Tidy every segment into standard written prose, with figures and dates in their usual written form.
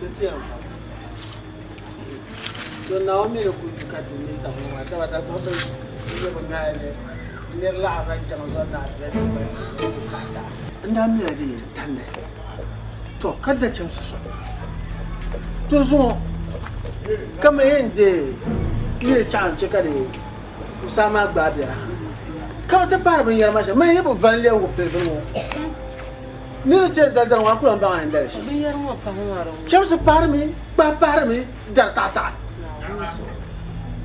Di ti yɛn va. To Naawuni mi ni ku yu ka ti mini tab ŋɔ maa, dama Dagbaŋ bi nyɛ bɛ ŋahi ni nir laɣirila jaŋ zɔri ni a dila di gba ti ku pahi tahi. N daa mila di yɛn tandi, to ka da chɛmsi sɔŋ. To zuŋɔ ka ma yɛn deei n yi chaŋ n-chɛ ka di kusaa maa gbaai biɛri ha, ka bɛ ti pahiri binyɛra maa shɛm, man yi bi va n-lɛbigi pili bini ŋɔ. Ni di chɛ dali dari ŋɔ, a ku lan baŋ a ni dali shɛm. Chɛmsi pahirimi, kpahi pahirimi, dari taɣitaɣi.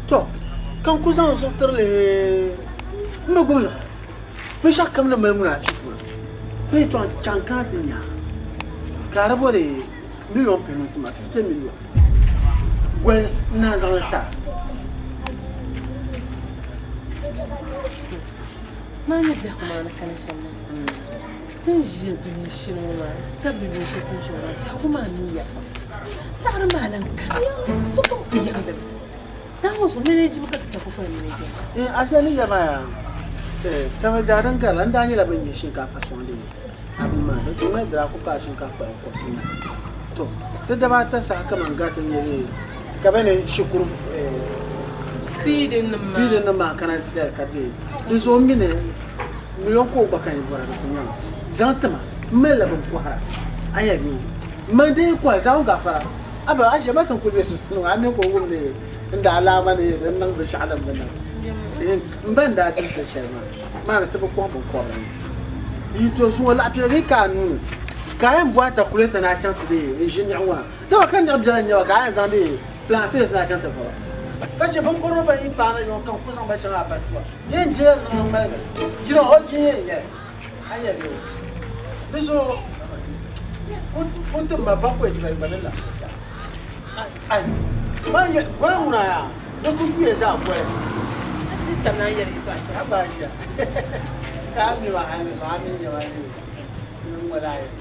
Tɔ! Ka n ku zaŋ n zuɣu tiri li m bi gbubi liɣiri. Binshɛɣu kam ni mali ŋuna afiifu maa, n yi chaŋ chaŋ kana ti nya ka a di boli miliɔn pihinu ti ma, 50 million, goli n naan zaŋ li ti a. Maa nyɛ biɛhigu maa ni kana shɛm maa. Ti ni ʒiya dunia shili ŋɔ maa, tabili luɣ shɛli ti ni ʒiya ŋɔ maa, biɛhigu maa niŋya pam. Laɣiri maa lan kani, sokam ku yaŋdi li. Naawuni zuɣu mɛnɛjibu ka ti sa kukoli mɛnɛjibu. Eh, a shɛli ni yɛli maa yaa, eh, tabili daa din garila n daa nyɛla bɛn yihi shinkaafa sɔŋdi a bini maa, di zuɣu ŋmali di daa ku paai shinkaafa kpalim kɔbisi na. To, di daba ata saha kaman gati n-nyɛ li ka bɛ ni shikuru, eh, Feeding nim maa. feeding nim maa kana dali ka deei. Di zuɣu m mi ni Miliɔn ka o gba ka yi bɔra di ku nyama. Zaŋ ti ma, m malila bin kɔhira. A yɛli bɛ o, M mali din yi kɔhi, Naawuni gaafara. A ba, a ʒiɛm a ti n kuli be sunsuuni ŋɔ, a mi ka o wum ni n daa alaama ni n niŋ binshɛɣu din bi niŋ. Ihin, m ba n-daa ti ti shɛli maa, maa mi ti bi kɔŋ binkɔbiri ni. Ihin, to zuŋɔ laɣipiɛliga yi ka a nuu ni, ka a yɛn bɔhi takulɛta ni a chaŋ ti deei n-ʒi niɣi ŋɔ na. Dama ka niɣi biɛla n-nyɛ ba ka a yɛn zaŋ deei plan face ni a chaŋ ti vɔra. Ka chɛ binkɔbiri ban yi paana yɔŋ ka n ku zaŋ ba chaŋ abatua. Yɛn deeri niŋdi ŋmaligi jina o jin yɛn nyɛli a yɛli o di zuɣu ku tim ma bakɔi dibayi gba ni labisi da ai man yɛ goli ŋuna yaa di ku yuya zaa goli a gba ʒiya ka a mi ma hali zuɣu a mi nyɛ ma ni ni ŋmali a yɛn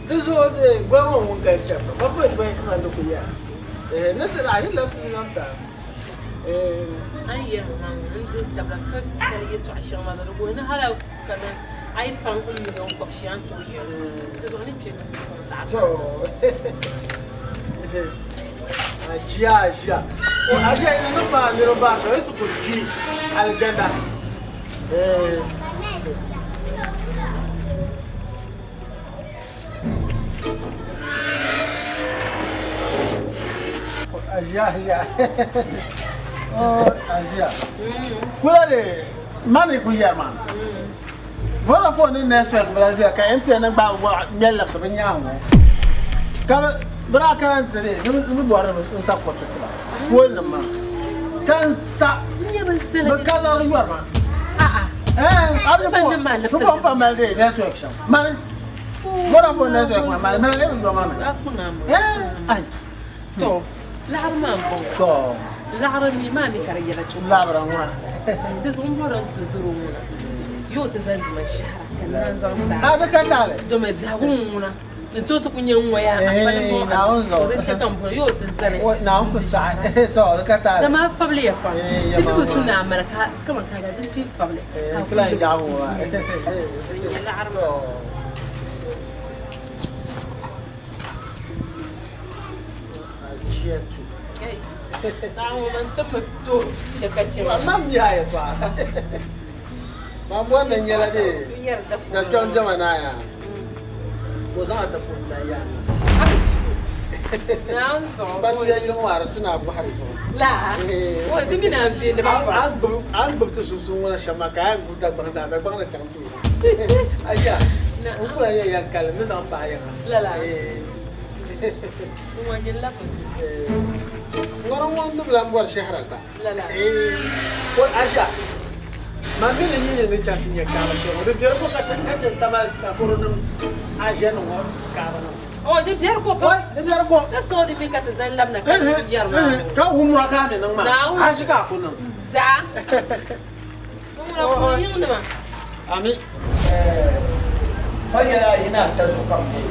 Di zuɣu goli ŋɔ ŋun galisiya pam bakɔi dibayi kaman di ku yaa ni ti a ni labisi li zaŋ ti a. Aʒiya aʒiya aʒiya yi ni paai niriba baa shɛba yi ti ku kpi alijanna. Aʒiya aʒiya aʒiya kula de mani ku yɛri maa Vodafone ni network bila ʒiya ka MTN ni gbaai ŋmɛli labisi bi nyaangi ŋɔ ka bi daa kana n ti di bi bɔri ni n sa kuriti tiba pool nim maa ka n sa bi ka liɣiri yɔri ma bi bɔŋ pa mali di network shɛm mani Vodafone network maa mani mina lee bi yɔ ma mi ai To laɣiri maa m-bɔŋɔ. To. Laɣiri mi maa mi ka di yɛla chuɣu. Labira ŋuna. Di zuɣu m bɔri n ti zoro ŋuna. Yoo ti zali dima shɛhira ka naan zaŋ taali. A di ka taali. Doma biɛhigu ŋuna. Din tooi ti ku nyɛ n ŋɔya a kpali m bɔŋɔ. Naawuni zuɣu. Din chɛ ka m bɔri yoo ti zali. Naawuni ku saɣi. To di ka taali. Dama a fabiliya pam. Ti mi bi tu ni a mali ka kaman ka daa din ti fabili. Ti lahi yaɣi ŋɔ maa. Di nyɛ laɣiri maa. Ajiatu. Man mi a yɛltɔɣa. Man bɔri ni n nyɛla di Dagbaŋ diɛma naa yaa ka o zaŋ a ti puhi na yaa. Ba tuya yili ŋɔ maa di tu ni a bɔhiri zuɣu. A ni gbubi ti sunsuuni ŋɔ na shɛm maa ka a yɛn gbubi Dagbaŋ zaa Dagbaŋ ni chaŋ tooni. Ajiya n kula nyɛ yan kali n ni zaŋ paai yiŋa. Ŋɔri ŋɔ n dibila n bɔri shɛhira gba. Asia, man mi ni yi ni chaŋ ti nya Kaaba shee ŋɔ, di biɛri ko ka ti tamali takoro nim Asia nim ŋɔ Kaaba nim. Oh, di biɛri ko pam. Di biɛri ko. Ka Saudi mi ka ti zaŋ labina ka ti yɛri maa. Ka umra ka a mi niŋ maa. Haji ka a ku niŋ. Zaa. Umra ku yiŋ nima. Ami. Pa yɛla yi ni ata zuɣu ka m bɔri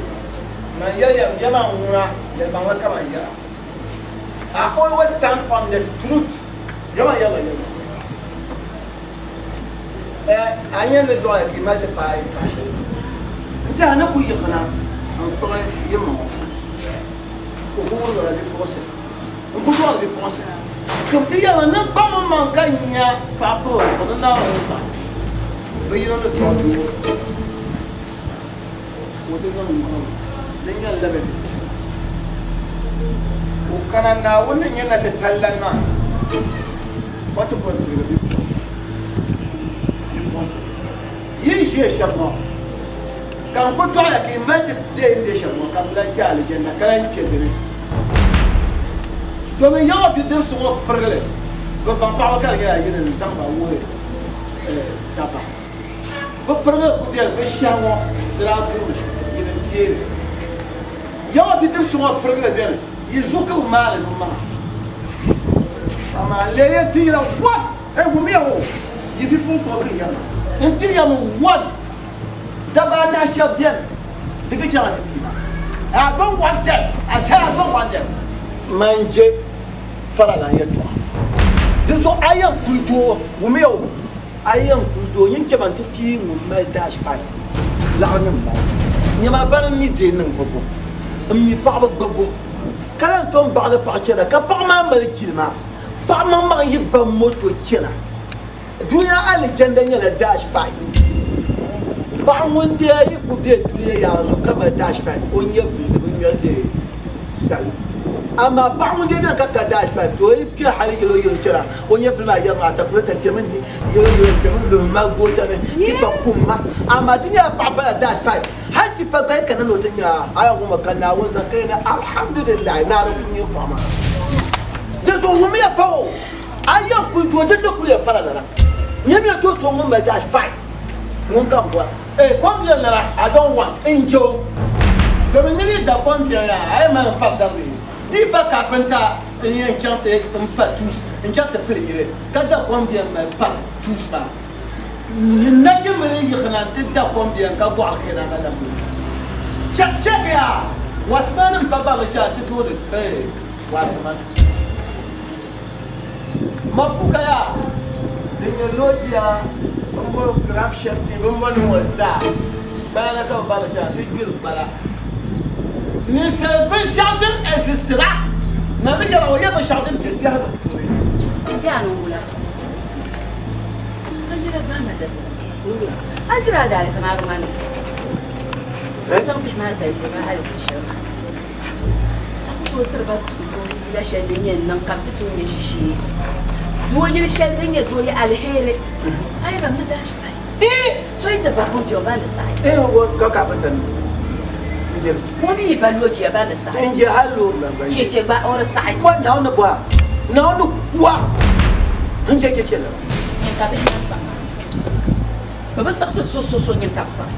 man yɛliya ya maa ŋuna yɛlimaŋli ka man yɛra. I always stand on the truth. Yɛma yɛla yɛla. A nyɛ ni dɔɣi bia mali ti paai paɣa shɛli. N tɛha ni ku yiɣina n kpuɣi yɛma ŋɔ o ku wurigila bipuɣinsi n ku dɔɣiri bipuɣinsi ka bɛ ti yɛli ma ni kpaŋ maŋ ka nya paɣa pili o zuɣu ni Naawuni ni saɣi bɛ yino ni dɔɣi doo ka o ti niŋ niŋ din yɛn labi o kana Naawuni ni nyɛ na ti tali lan maa o ti bɔri piligi bipuɣinsi bipuɣinsi yi ni ʒiya shɛm ŋɔ ka n ku dɔɣiya ka yi mali ti be n be shɛm ŋɔ ka m lan kpe alijanna ka lan kpe di ni. Domin Yawɛ bidibisi ŋɔ pirigili bi baŋ paɣiba ka di nyɛla yi ni zaŋ ba wuhi dabba. Bɛ pirigili ku beni bɛ shɛhi ŋɔ di daa gurimi yi ni teei li. Yawɛ bidibisi ŋɔ pirigili beni yi zuɣu ka bɛ maani bɛ maŋa. Amaa n lee yɛn ti yi la one, Hey, wummiya o, yi bipuɣinsi ŋɔ kuli yɛrima. N ti ya mi one, daba anahi shɛba beni di ti chaŋ ti pii ma. I don't want them. I say I don't want them. Man je faralan yɛltɔɣa. Di zuɣu a yɛn kuli doo, wummiya o, a yɛn kuli doo nyin chɛ ma nti pii ŋun mali dash five laɣiri ni m-bala. Nyama bani n mi deei niŋ gbubbu, m mi paɣiba gbubbu, ka lan tom baɣili paɣa chana ka paɣa maa mali jilima. Paɣa maŋmaŋ yi ba moto chana, dunia alijanda nyɛla dash five. Paɣa ŋun deei yi ku be dunia yaɣa zuɣu ka mali dash five, o nyɛvuli di bi ŋmɛli deei sali. Amaa paɣa ŋun deei beni ka ka dash five, to o yi kpe hali yɛlo yɛlo chana, o nyɛvuli maa yɛrimi atakulɛta kpɛmi ni, yɛlo yɛlo kpɛmi luhi ma goota ni, tipa kum ma. Amaa di nyɛla paɣa bala dash five, hali tipa gba yi kana ni o ti ŋmɛ a, a yɛn wummi ka Naawuni zaŋ ka yɛli ni alhamdulillahi naa di ku nyɛ paɣa maa. Di zuɣu wummiya fa o, a yɛn kuli doo di ti kuli ya fara lala. Nyamiya do so ŋun mali dash five ŋun ka bɔra. Eh, kom biɛri lala, I don't want, n je o. Domin ni yi da kom biɛri yaa, a yɛn mali m pari dari bee? Di yi pa carpenter n yɛn chaŋ ti m pa tools n chaŋ ti pili yili ka da kom biɛri mali pari tools maa. Nyin nachimbila yi yiɣisina nti da kom biɛni ka gɔɣiri kpe na ma lambu. Chɛk chɛk yaa, Wasimani m-pa barili chaŋ ti dooni, eh, Wasimani. Mapuka yaa, din nyɛ loojiya m-bo grab shɛli ti bɛ mɔni ŋɔ zaa, gbala na ka bɛ barili chaŋ ti gbiri gbala. Ninsal binshɛɣu din existira na ni yɛra o yɛ binshɛɣu din be biɛhigu puuni. N-ti a ni wula? Ka yɛla bahi ma dabiɛm. A diri a daalizama a bi ŋmani. A zaŋ bihi maa zali diri a alizin shɛli maa. A ku tooi tiri ba suhudoo fiila shɛli din yɛn niŋ ka bɛ ti tooi nya ʒishee. Doo yili shɛli din nyɛ doo yi aliheri. A yi baŋ ni daa shiri so yi ti ba kɔmpiɔŋ ba ni saɣi. O mi yi ba loojiya ba ni saɣi. Cheche gba o di saɣi. Naawuni kuwa n je cheche la. Nyin ka bihi maa saɣi maa. Bɛ bi saɣi ti so so so nyin ka bɛ saɣi.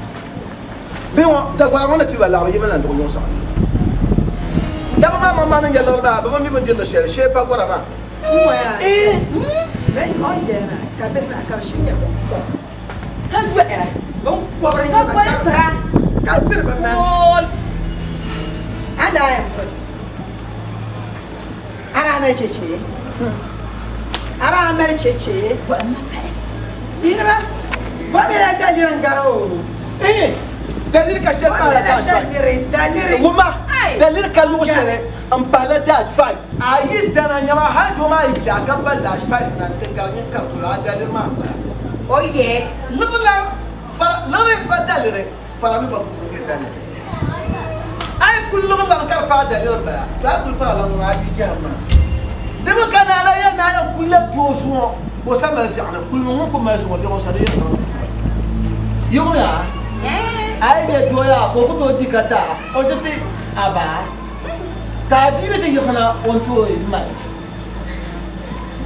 Bihi ŋɔ Dagbaŋ ŋɔ ni pii ba laɣiri yi mi na n-duɣi yuŋ saɣim. Dama maa maŋmaŋ ni nyɛ liɣiri maa bɛ bi mi bindirigu shɛli shee pa gɔra maa. Ka yɔhira. Ka golisira. Ooi. Daliri ka shɛli pahila dash five. Wumma, daliri ka luɣ shɛli m pahila dash five. A yi dana nyama hali doo maa yi chɛ a ka pa dash five na nti gari nyin kari polo, a daliri maa m-bala. Oh yes. Liɣiri lan fara, liɣiri pa daliri, fara mi gba ku tooi nyɛ daliri. A yi kuli liɣiri lan ka di paai daliri m-bala, to a yi kuli fara lan ŋuna a di jɛhim maa. Di mi ka naa la yɛli ni a yɛn kuli la doo zuŋɔ ka o sa mali biɛɣuni, kulimi ŋun ku mali zuŋɔ biɛɣu sa di yɛn niŋ yi wumya a yi nyɛ doo yaa ka o ku tooi di ka ti a o ti ti a baa ka a bia ni ti yiɣisina o ni tooi mali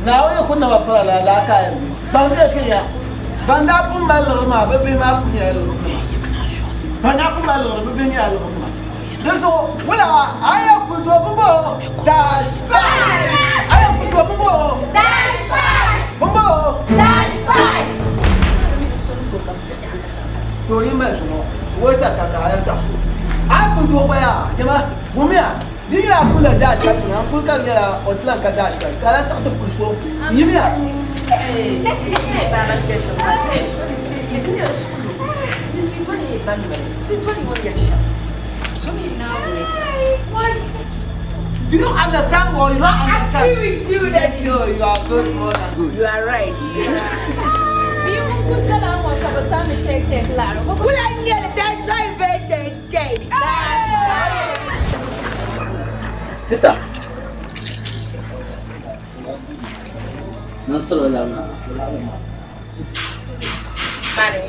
Naawuni ku naba fara la laa ka a yɛn be ban be kenya ban daa pun mali liɣiri maa bɛ bihi maa kuli nyɛla liɣiri nima ban daa pun mali liɣiri bɛ bihi nyɛla liɣiri nima di zuɣu wula a yɛn kuli doo bimbo dash five a yɛn kuli doo bimbo dash five bimbo dash five to yi mali zuŋɔ wo sa ka ka a yɛn taɣi so a yi kuli doo gba yaa jama wumiya di nyɛla. Mini a kuli la dash five ŋɔ, a kuli ka di nyɛla o ti lan ka dash five, ka a lan taɣi ti kuli so yimiya. Do you understand or you don't understand? I agree with you, Thank you. You are good, more than good. You are right. Wula n-nyɛ li dash five bee check check? Dash five. Sister. Niŋ salo labina. Mani.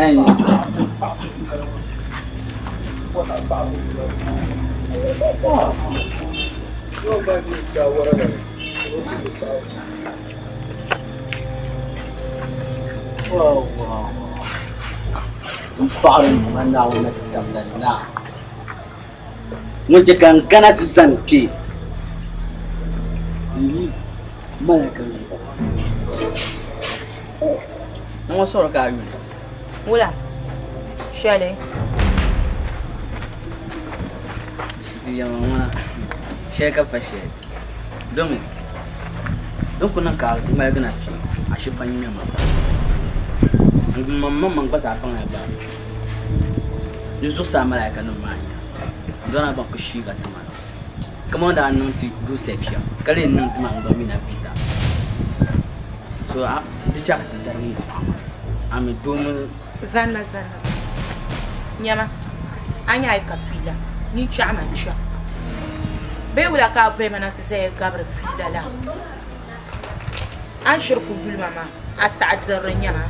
Ɛn. N paɣiri n Naawuni ni ti tamda naa. Ŋun chɛ ka n kana ti zani kpe n-yi malaika zuɣu. N ŋɔ sɔri ka a yuli. Wula? Shɛli. Ti yɛma ŋuna shɛli ka pa shɛli domi din ku niŋ ka a ŋmaligina kpe a shifa ŋmɛma n maŋmaŋ gba zaa baŋya gba di zuɣusaa malaikanim maa nya dɔna ban ku shiiga ti ma kaman o daa niŋ ti Josef shɛm ka lee niŋ ti maa gba mi na Pita so a di chɛ ka ti darigi yɛltɔɣa maa a mi doo mini Zanna zanna nyama a nya a yi ka fiila nyin chaɣ ma n-chaŋ bee wula ka a voya ma na ti zaya gabiri fiila la? A ni shiri ku yuli ma maa, a saɣi dirili nyama.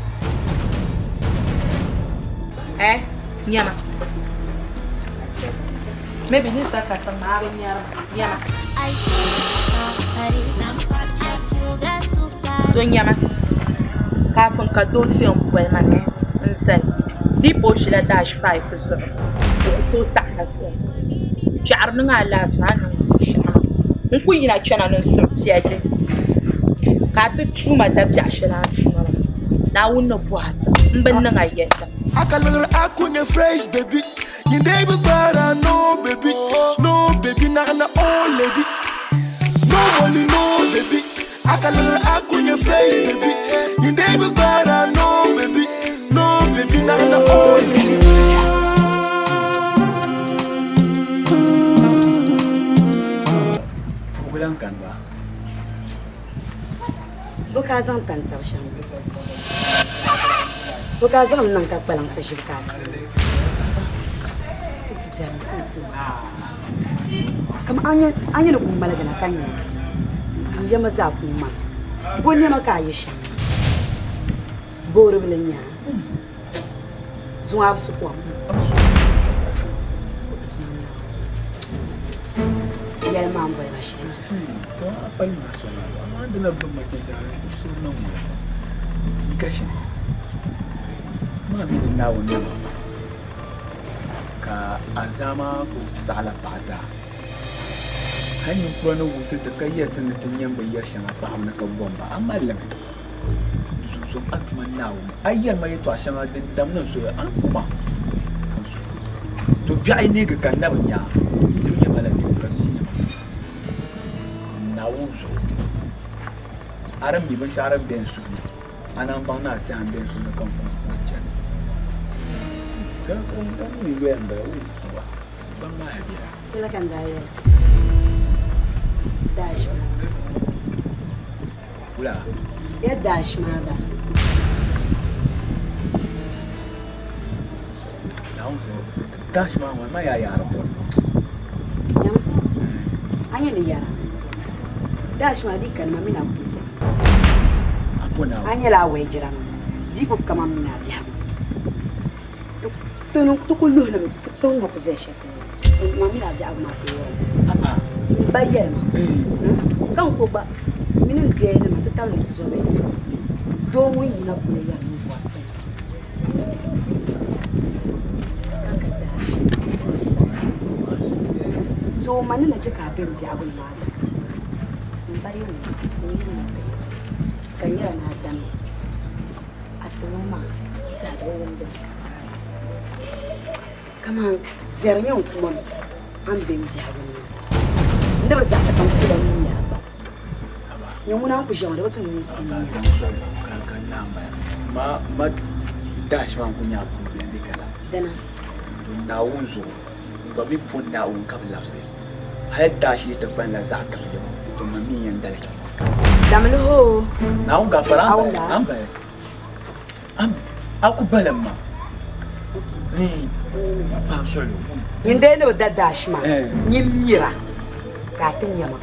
Eh, nyama. Maybe ni sa ka tiŋ maa a bi nyari ma, nyama. So nyama, kaafin ka doo ti yɛn boli ma ni n zali, di yi pa o ʒila dash 5 zuɣu, o ku tooi taɣi na ti Kpɛɣiri niŋ a laasi ni a niŋ shɛŋa maa. N ku yina chana ni n suhupiɛlli ka a ti tuuma dabiɛɣu shɛli a ni tuma maa. Naawuni ni bɔhi a n bi niŋ a yɛda. Akalala akunye fresh baby Nyinde bi gbara no baby No baby na na oh lady No money no baby Akalala akunye fresh baby Nyinde bi gbara no baby No baby na na oh lady Puhigu lan kani ba. Bo ka a zaŋ tani tabi shɛm? Bo ka a zaŋ li niŋ ka kpalansi ʒibu ka a chani? Kaman a nya ni kum maligina ka nya n yɛma zaa kum maa, bo nɛma ka a ye shɛm? Booribili n-nyɛ a? Zuŋɔ a bi su kom? Yɛli ma a ni boli ma shɛli zuɣu. Ka alizama ku saɣila paɣa zaa. Hal ninkura ni wumsi ti ka yɛli ti ni ti nyam binyɛr shɛŋa paɣibu ni ka bom ba, a mali li mi. Di zuɣu zom a tuma Naawuni. A yi yɛli ma yɛtɔɣ shɛŋa din tam ni n suhu, a ni ku ma ka n suhu. To biɛɣu yi neegi ka n na bi nya a, n ti mi nya ma la kpe ka di nya ma. Naawuni zuɣu, a di mi binshɛɣu din be n suhu ni. A naan baŋ ni a tɛha m-be n suhu ni ka n ku ku chani. Ka ka mi yoya m-bala o wa ban maa ya biɛla. Yɛla ka n daa yɛli daash maa ba. Wula? Ya daash maa ba. Naawuni zuɣu daash maa ŋɔ ma yaa yaari bɔri. Nyama, a nyɛ ni yɛra daash maa di kani ma mini a ku tooi chani. A nyɛla a wɛjira maa di ku kaman mini a biɛhigu. Ti ku luhilimi ti ni ku zali shɛli polo maa mini a biɛhigu maa ku yɛrimi. M ba yɛli ma, ka n ku gba mini n deei nima ti tabili ti zɔbihi doo ŋun yina polo yɛri ni o bɔri ti. Ka ka daashi So o ma ni na chɛ ka a be m biɛhigu ni maa gba. M ba yi ŋuna, n yi ŋuna bɛ ka n yɛra ni a dami a tim o maa n-ti a di bi wumdi mi. Kaman zɛri nyɛ n kuma mi. A ni be m biɛhigu ni maa, n di bi zaɣisi ka n ku lan mi a gba. Nyɛ ŋuna n ku ʒiya ŋɔ, di bi tum ninsal ni mi a. Ma dash maa n-ku nyɛ a problem bee ka la? Dina. To Naawuni zuɣu, n gba mi po Naawuni ka bi labisi. Hali dash yi ti kpalinla zaɣ gaŋ yɛm, to man mi n-yɛn dali ka. Damli hoo. Naawuni gafara, a ni bali. A ku balim ma. Nyin dee ni bi da daashi maa, nyin mira ka a ti nya ma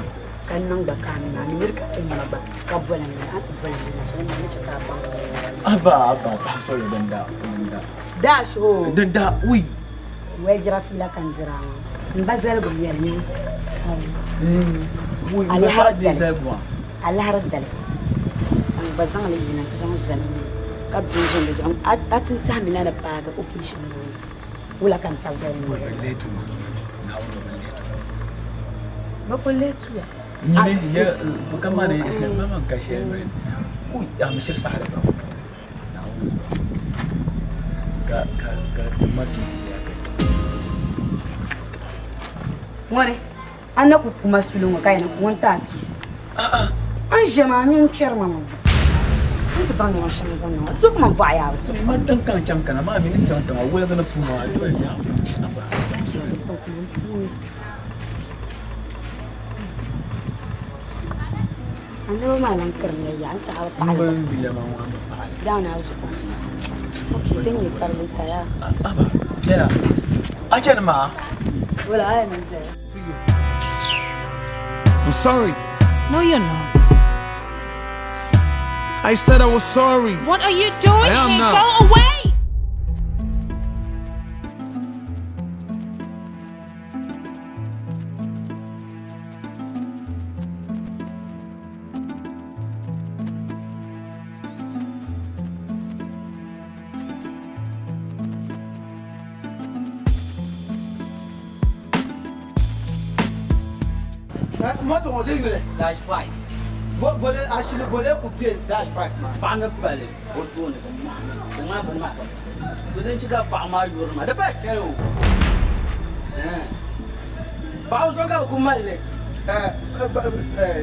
ka n niŋ gba ka a mi ma, a mi miri ka a ti nya ma gba ka boli n yuli, a ni ti boli n yuli maa shɛli n ni chɛ ka a baŋ ni n nyɛla Aba, aba, paɣa soli din da, din da. Daashi hoo. Din da, ui. Wɛl jira fiila ka n diri a ŋɔ. M ba zaligu n-nyɛli nyin. Ui, m ba saɣi deei zaligu maa. Alahiri dali ka n gba zaŋ li yina nti zaŋ zali n ka du n-ʒini di zuɣu. A ti n-tɛhi mi la ni paagi occasion maa ni, wula ka n tabi gaya niŋ li? Bɛ ku lihi tuya. Ŋɔni. A na ku kuma suli ŋɔ ka yɛn ŋun ti a kiisi. A ni ʒiya maa nuu n-kpɛri ma maa. N ku zaŋ nɛma shɛŋa zaŋ niŋ a. Di so kaman bɔɣa yaa bi so. Man tiŋ ka n chaŋ kana maa mi ni chaŋ tiŋa woligi ni puu maa doli yaa. A niriba maa lan kirimiya yaa n-ti a bi paɣi li. Jaŋ ni a bi zo kom. Ok, din nyɛ tabili ta yaa. Aba, biɛla. A chani maa? Wala a yɛn zaya. I'm sorry. No, you're not. I said I was sorry. What are you doing I am here? now. Go away! Moto ŋɔ di yuli dash 5 Gole ashili gole ku be dash 5 maa. Paɣa ni pali o tooni ka ŋmahi o ŋmahi bini maa pam to din chɛ ka paɣa maa yuri ma di pa shɛli o paɣa so ka bi ku mali li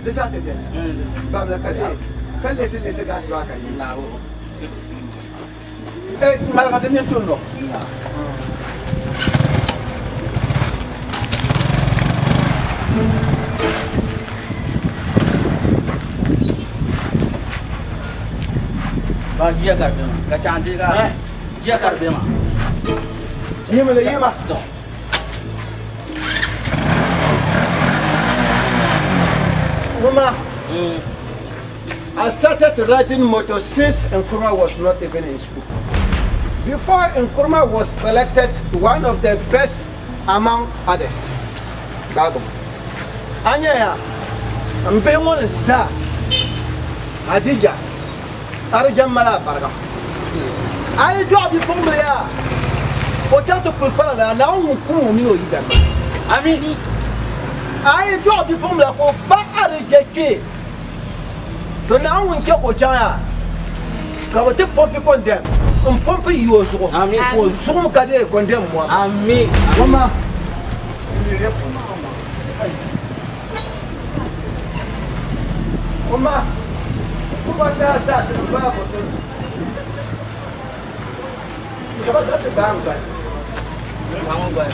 Di safi bɛni babila ka lee ka lesi lesi gas maa ka yi ŋmaliga di mini tondo. Ba jiya ka di bɛ ma ka chaŋ di ka jiya ka di bɛ ma. Yima le yima. Mama, I started riding motor since Nkrumah was not even in school. Before Nkrumah was selected one of the best among others. Bago. Anya ya, mbihi ŋɔ ni zaa, Hadija, Arija mali a bariga. A yi dɔɣi bipuɣimbila yaa, o chaŋ ti kuli fala lala, Naawuni ŋun kum o mini o yidana maa. Ami. A yi dɔɣi bipuɣimbila ka o ba Arija kpee, to Naawuni ŋun chɛ ka o chaŋ yaa, ka bɛ ti pɔmpi kɔndɛm m-pɔmpi yi o zuɣu, ka o zuɣum ka deei kɔndɛm mɔri. Ami. Wamma. Wamma. Kuma saa saa ti ba ko to. Ka ba ti ba ngba. Ba ngba.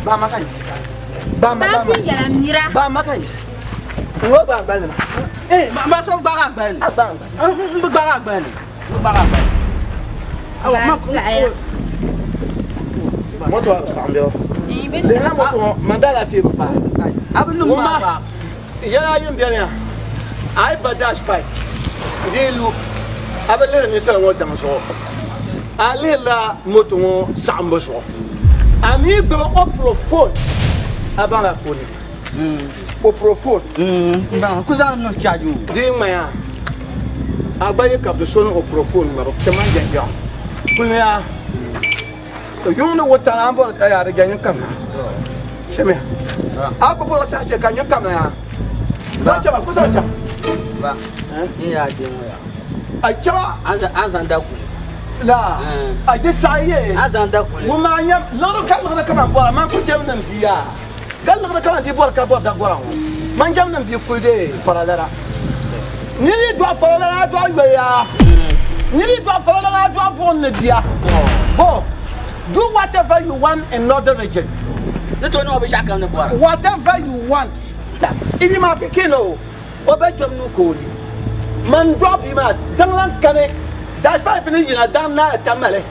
Ba ma ka yisi. Ba ma ba ma. Ba ma ka yisi. Ngo ba gbali ma. Eh, ma so gba ka gbali. A ba gbali. N bi gba ka gbali. N bi gba ka gbali. Awo ma Moto a saɣam bɛ. Lihila moto ŋɔ man daa laafee bi paai. A bi lum maa pa. Yɛla ayi n biɛni ya. A yi ba dash 5 di yi lu a bi lihiri ninsal ŋɔ daŋ zuɣu. A lihirila moto ŋɔ saɣambu zuɣu. A mi gbubi Opro phone a baŋla phone Opro phone. Ku zaŋ niŋ chaji o. Di yi ŋmaya a gba yi ka bi so ni Opro phone ŋmabu ti man jɛnjɛɣu. Kuliya yuŋ ni wuntaŋ a ni bɔri yaa di jɛnyin kam maa. Chɛmiya. A ku bɔrɔ saha shɛli ka nyɛ kamina yaa. Zaŋ chɛba ku zaŋ chɛba. Ba, n yaa je ŋɔ yaa. A chɛba. A zaŋ da kuli. La, a di saɣi ye. A zaŋ da kuli. Ŋun maa nyɛ liɣiri ka liɣiri kaman bɔra man ku jɛm nim bia yaa. Ka liɣiri kaman di bɔri ka bɔri da gɔra ŋɔ. Man jɛm nim bia kuli dee faralana. Niri yi dɔɣi faralana a dɔɣi yoli yaa. Niri yi dɔɣi faralana a dɔɣi buɣim ni bia. Bo. Do whatever you want in northern region. Ni tooi niŋ o binshɛɣu kam ni bɔra. Whatever you want. Ibi maa pikin o, o be kpɛm nuu ka o di. Man dɔɣi bia maa, daŋ lan kani. Dash 5 ni yina daŋ naai Tamale.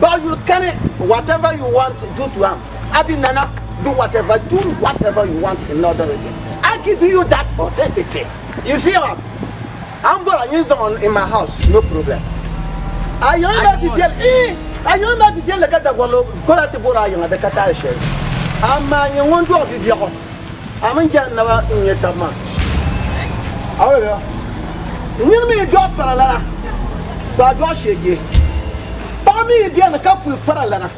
Baɣa yuli kani. Whatever you want, do to am. Abi Nana, do whatever, do whatever you want in northern region. I give you that audacity. You see am? An bɔra nyin zaŋ in my house, no problem. A yiŋa maa bi viɛli, ii, a yiŋa maa bi viɛlli ka dagɔrili gola ti bɔra a yiŋa di ka taali shɛli. Amaa nyɛ ŋun dɔɣi bibiɛɣu, a mini jahannama n-nyɛ tab maa. A wula bɛ? Nyin mi yi dɔɣi faralana, to a dɔɣi sheege. Paɣa mi yi beni ka kuli faralana,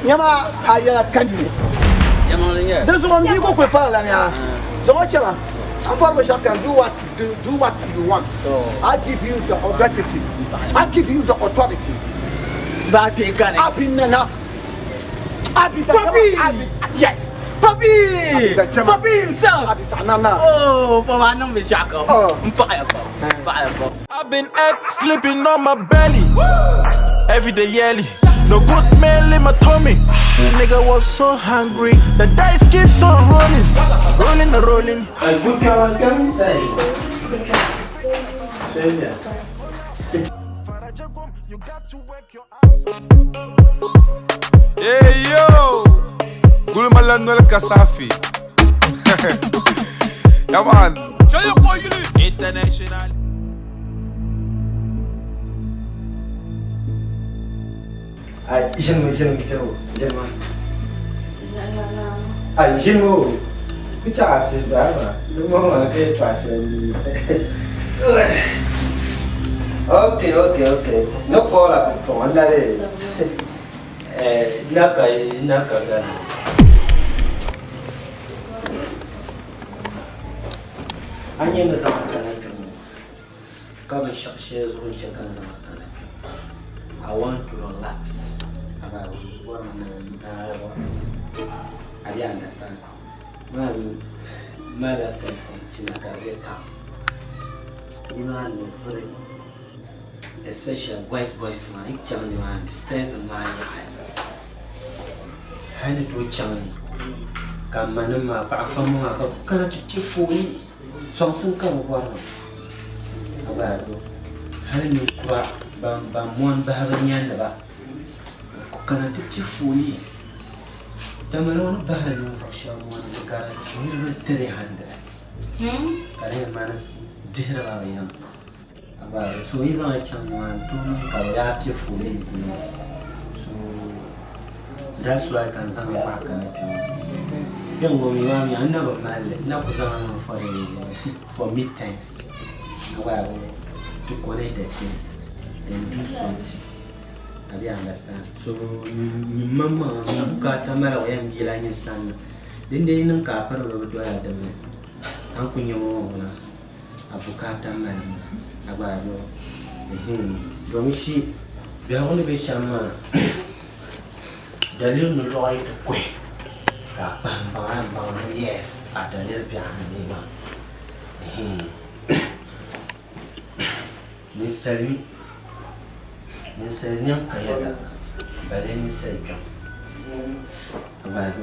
nyama a yɛla ka di ni. Di zuɣu m bia ku kuli faralana yaa, zaŋ o chɛma, a bɔri binshɛɣu kam, do what Do, do what you want. I give you the audacity. I give you the authority. Abi Nana. Abi Papi! Abi, yes. Papi! Papi himself. Abi Sanana. Oh, Papa, I know me shaka. Oh. Fire, pop. I've been up, sleeping on my belly. Every day yearly. No good mail in my tummy. Nigga was so hungry. The dice keeps on rolling. Rolling and rolling. Hey yo, Gulmala Noel Kasafi. Yeah man. International. Ai, ʒinimi ʒinimi kpɛ o ʒini maa. Ai, ʒinimi o. Ku chaɣa shee daa maa. Di ŋɔ maa ka yɛltɔɣa shɛli n Okay, okay, okay. No call up phone. Na le. Eh, na ka na ka gani. A nyɛ ni zaŋ kana kpɛ ŋɔ ka binshɛɣu shɛli zuɣu n chɛ ka n zaŋ kana kpɛ I want to relax. About what I'm relax. I do understand. Man, mala self container ka di be kam. Nimaa ni vuri especially boys boys maa yi chaŋ nimaa ni Stephen maa yaɣi hali ni tooi chaŋ ni ka m ma nim maa paɣa kpamba maa ka kana ti ti fooni sɔŋsim ka bi bɔri mi a gba hali ninkura ban ban mɔni bahi bi nyandi ba ku kana ti ti fooni Tamale ŋɔ ni bahiri ninvuɣu shɛba mɔni di gari niriba 300 ka di yɛn mani dihiri ba bi yɛm amaa so yi zaŋ chaŋ nimaani tooi niŋ ka bɛ yaa piɛ foolii n-guli o so that's why ka n zaŋ li pahi kana kpe ŋɔ kpɛŋ ŋɔ mi maa mi a ni na bi mali li n na ku zaŋ li mi for the for mid times to connect the things and do something Have you understand? So nyin maŋmaŋa ŋun bukaata mali o yɛn yila nyin sani na. Dindee niŋ ka a piri bi dola dinni, a ni ku nya ŋɔ ŋuna a bukaata mali mi a gba a yo. Domin shi biɛhigu ni be shɛm maa daliri ni lɔɣi yi ti kuhi ka a kpahim baŋ a yɛn baŋ ni yes a daliri biɛɣu ni nee maa. Ninsal mi, ninsal niŋ ka yɛda, balee ninsal kpiɔŋ. Amaa di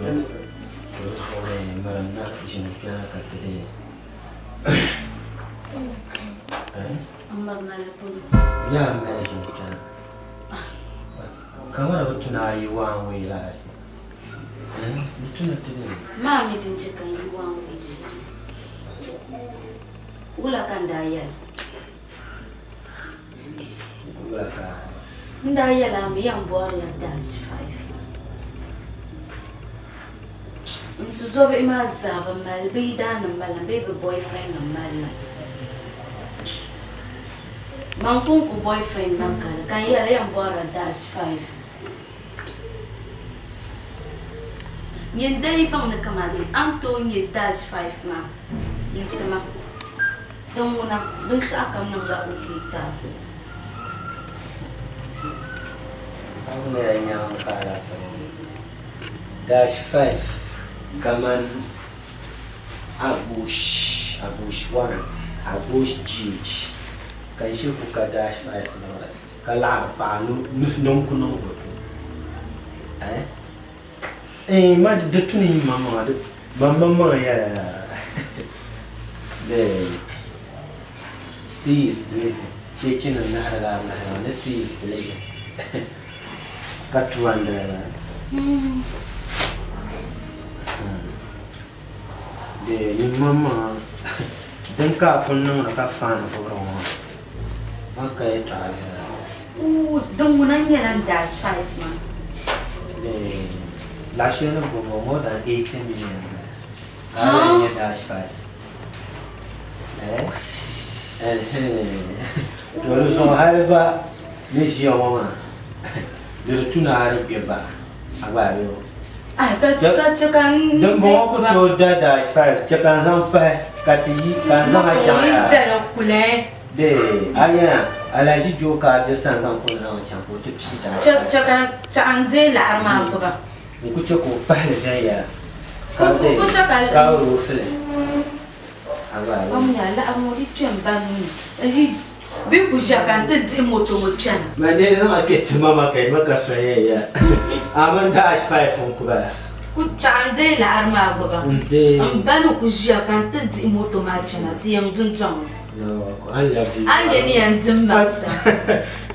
zuɣu mirim na ʒini kpɛna ka ti dee. Yaa mali ʒini kpɛna. Kamara bi tuna a yi one way la. Bi tuna ti dee. Maa mi din chɛ ka n yi one way ʒini. Wula ka n daa yɛli? N daa yɛli a mi yɛn bɔrila dash 5. N tuzɔbihi maa zaa bi mali bɛ yidaannim mali li mi bee bɛ boyfriend nim mali li mi. Man kɔŋko boyfriend na kani ka n yɛli a yɛn bɔrila dash 5. Nyin dali baŋ ni kamani a ni tooi nya dash 5 maa n-ti ma. Din ŋuna, binshɛɣukam niŋla ok taai. A ni ya nyaŋ ka a laasabu dash 5 kaman Agush, Agush 1, Agush Jij, ka n shiri ku ka dash 5 niŋli ka laɣiri paɣa nuhi ni n ku niŋ o to. Eh? Eh, ma di tu ni yi maŋmaŋa, di man maŋmaŋa yɛla de six billion, cheechinim nahirila anahi ni six billion ka 200 la. De yi maŋmaŋa din ka a pun niŋdi ka faani vubiri ŋɔ maa, man ka yɛtɔɣa lihi la. Ooh, din ŋuna n-nyɛla n dash 5 maa. De laɣ shɛli ni bɔŋɔ more than 80 million la, ka a yɛn nyɛ dash 5. Eh? To di zuɣu hali gba ni ʒiya ŋɔ maa, di di tu ni a di kpe ba, a gba a bɛ o. Din bɔŋɔ ku tooi da dash 5 chɛ ka n zaŋ pahi ka ti yi ka n zaŋ a chaŋ yaa. Dee a yɛn alahichi jooi ka a diri sani ka n ku zaŋ chaŋ ka o ti pii dash 5. Chɛ ka n deei laɣiri maa gbuba. N ku chɛ ka o pahili viɛnyɛla ka dee ka a roofili. A gba a bɛ. Laɣiri ŋɔ di kpe m ba nuu ni. Bɛ ku ʒiya ka n ti dihi moto ŋɔ chana. Man dee zaŋ a kpe ti ma ma ka yi ma ka so yɛn ya a mini dash five n ku bala. Ku chaɣ n deei laɣiri maa gbuba. N deei. M ba ni ku ʒiya ka n ti dihi moto maa chana ti yɛn dundɔŋ ni. A ni lɛbi A ni nya ni yɛn dim ma shɛm.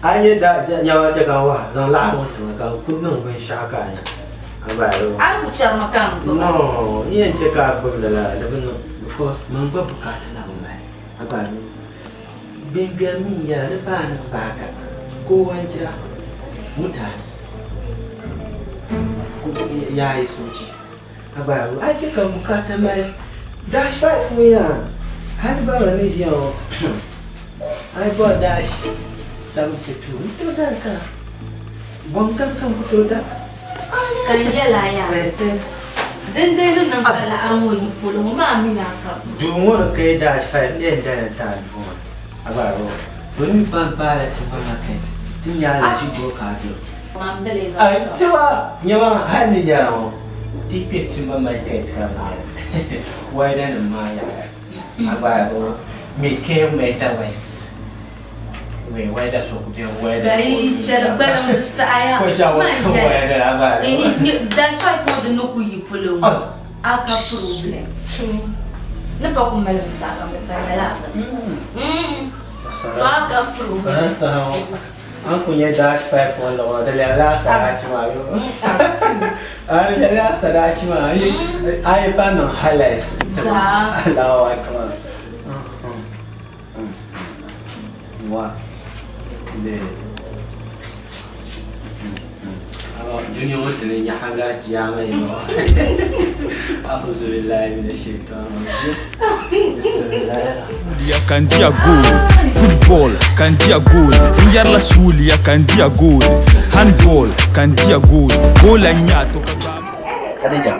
A ni nya da nyama chɛ ka n wahi zaŋ laɣiri ŋɔ ti ma ka n ku niŋ binshɛɣu ka a nya a gba a A ni ku chɛri ma ka n gbuba. No, n yɛn chɛ ka a gbubi lala di bi niŋ because man gba bukaata la bi mali a gba a Bimbɛri mi yɛla ni baa ni baaka kowa jira mutane ko ya yi sochi a ba a je ka bukata mali dash 5 ŋun yaa hali baba ni ʒiya ŋɔ I bought dash 72 n to dari ka bɔn kam kam ku tooi da. Ka n yɛl a yaa, dindee ni niŋ ka laɣiri ŋɔ yi polo ŋɔ maa mi a ka. Duu ŋɔ ni ka yi dash 5 n yɛn dali n-ti a duu ŋɔ a gba a bɛ ni pa m-paala ti ba market ti nya alahichi doo ka a doli. Ai tiba nyama hali ni yɛra ŋɔ ti kpe timba market ka bɛ yɛli wɛda nim maa yaɣaya a gba a bɛ mi ke mɛta wɛt. Ka yi chɛri gbaliŋ di saha ya man yɛli that's why fo di ni ku yi polo ŋɔ a ka problem ni pa ku mali mi saha kam di pa nyɛla a so a ka problem. An ku nyɛ dash five ŋɔ lɔɣɔ di lɛbila asarachi maa yo a di lɛbila asarachi maa a yi pa niŋ highlights Allahu akbar. Wa le duniya ŋɔ tini nyaɣa kiyama yi ŋɔ a'udhu billahi minash shaitani rajim bismillahir Ya kan dia goal, football kan dia goal, n yɛrila suuliya kan dia goal, handball kan dia goal, goal n nya to ka gbaai. Khadija.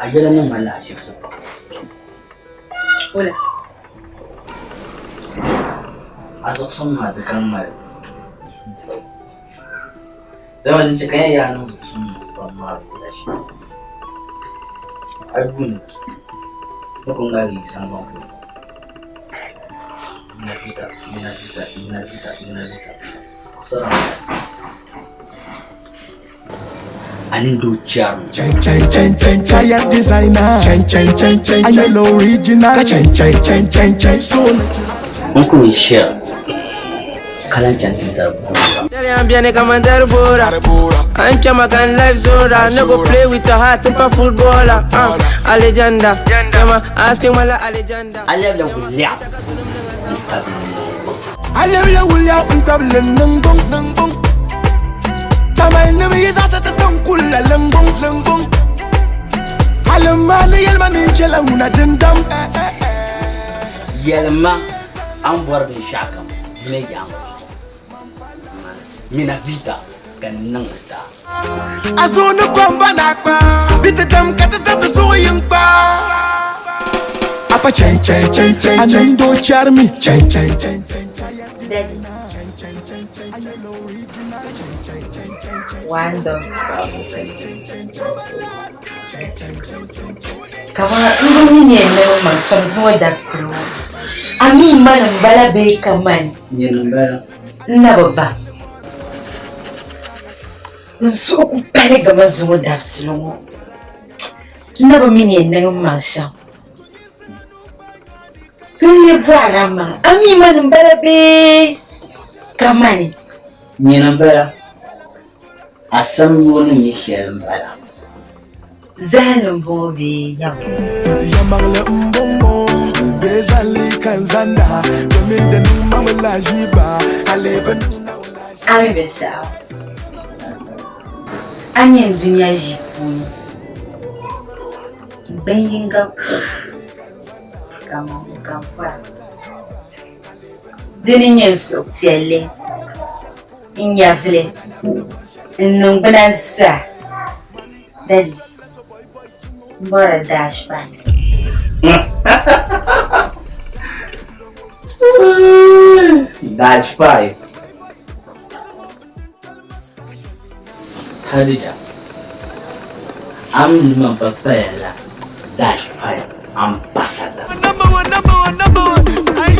A yɛla niŋ ma lahaʒibisi pam. Wula? A zuɣusim maa di kan mali. Dama din chɛ ka n yɛn yaa niŋ zuɣusim maa pam maa bi yɛla shɛm. A yuuni ni ku ŋmaligi yi sagbani polo. Yina vita, yina vita, yina vita, yina vita. Paɣisara m-bala. A ni doo chɛrimi. Chen chen chen chen chen designer. Chen chen chen chen chen original. Chen chen chen chen chen so. N ku yi shɛri ka lan chani ti dari buɣim. Shelly I'm bene come and darbora. I'm chama can life zora. No go play with your heart, I'm a footballer. Alexander, Kama asking wala Alexander. A lɛbila wuliɛɣu n-tabili niŋgbuŋ. Alebile wuliɛɣu n-tabili niŋgbuŋ. Tamali nim yi zaɣisi ti tiŋ kul la liŋgbuŋ. Alim maa ni yɛlima ni n chɛla ŋuna dindam. Yɛlima a ni bɔri binshɛɣukam di ni yaŋ zuɣu. Mina vita. ka n niŋ li ti a. A zuɣu ni kom ba na kpa Di ti dam ka ti za ti zuɣu yin kpa A pa chai chai chai chai A niŋ doo chari mi chai chai chai Daddy. Wando. Kama n bi mi ni yɛn niŋ ma shɛm zuŋɔ dabisili ŋɔ. A mi mani m-bala bee ka mani? Nyini m-bala. N na bi ba. N suhu ku paligimi zuŋɔ dabisili ŋɔ. N na bi mi ni yɛn niŋ m-maŋ shɛm. Ti ni lee bɔrila maa, a mi mani m-bala bee ka mani? Nyini m-bala. A samyoo ni nyɛ shɛli m-bala. Zahindi m-bɔŋɔ bee yɛm? Yɛlimaŋli m-bɔŋɔ bee zali ka n zanda domin di niŋ ma mi lahiʒiiba ka lee bi niŋ Naawuni A mi binshɛɣu a ni yɛn dunia ʒii puuni bin yiŋga ko kaman kamfara. Dini n-nyɛ n suhupiɛlli. N nyɛvili, n niŋgbuna zaa. Daddy, m bɔrila dash five. Dash 5. Khadija, a mi ni man pa paya la Dash 5 ambassador. Number one, number one, number one. Ay,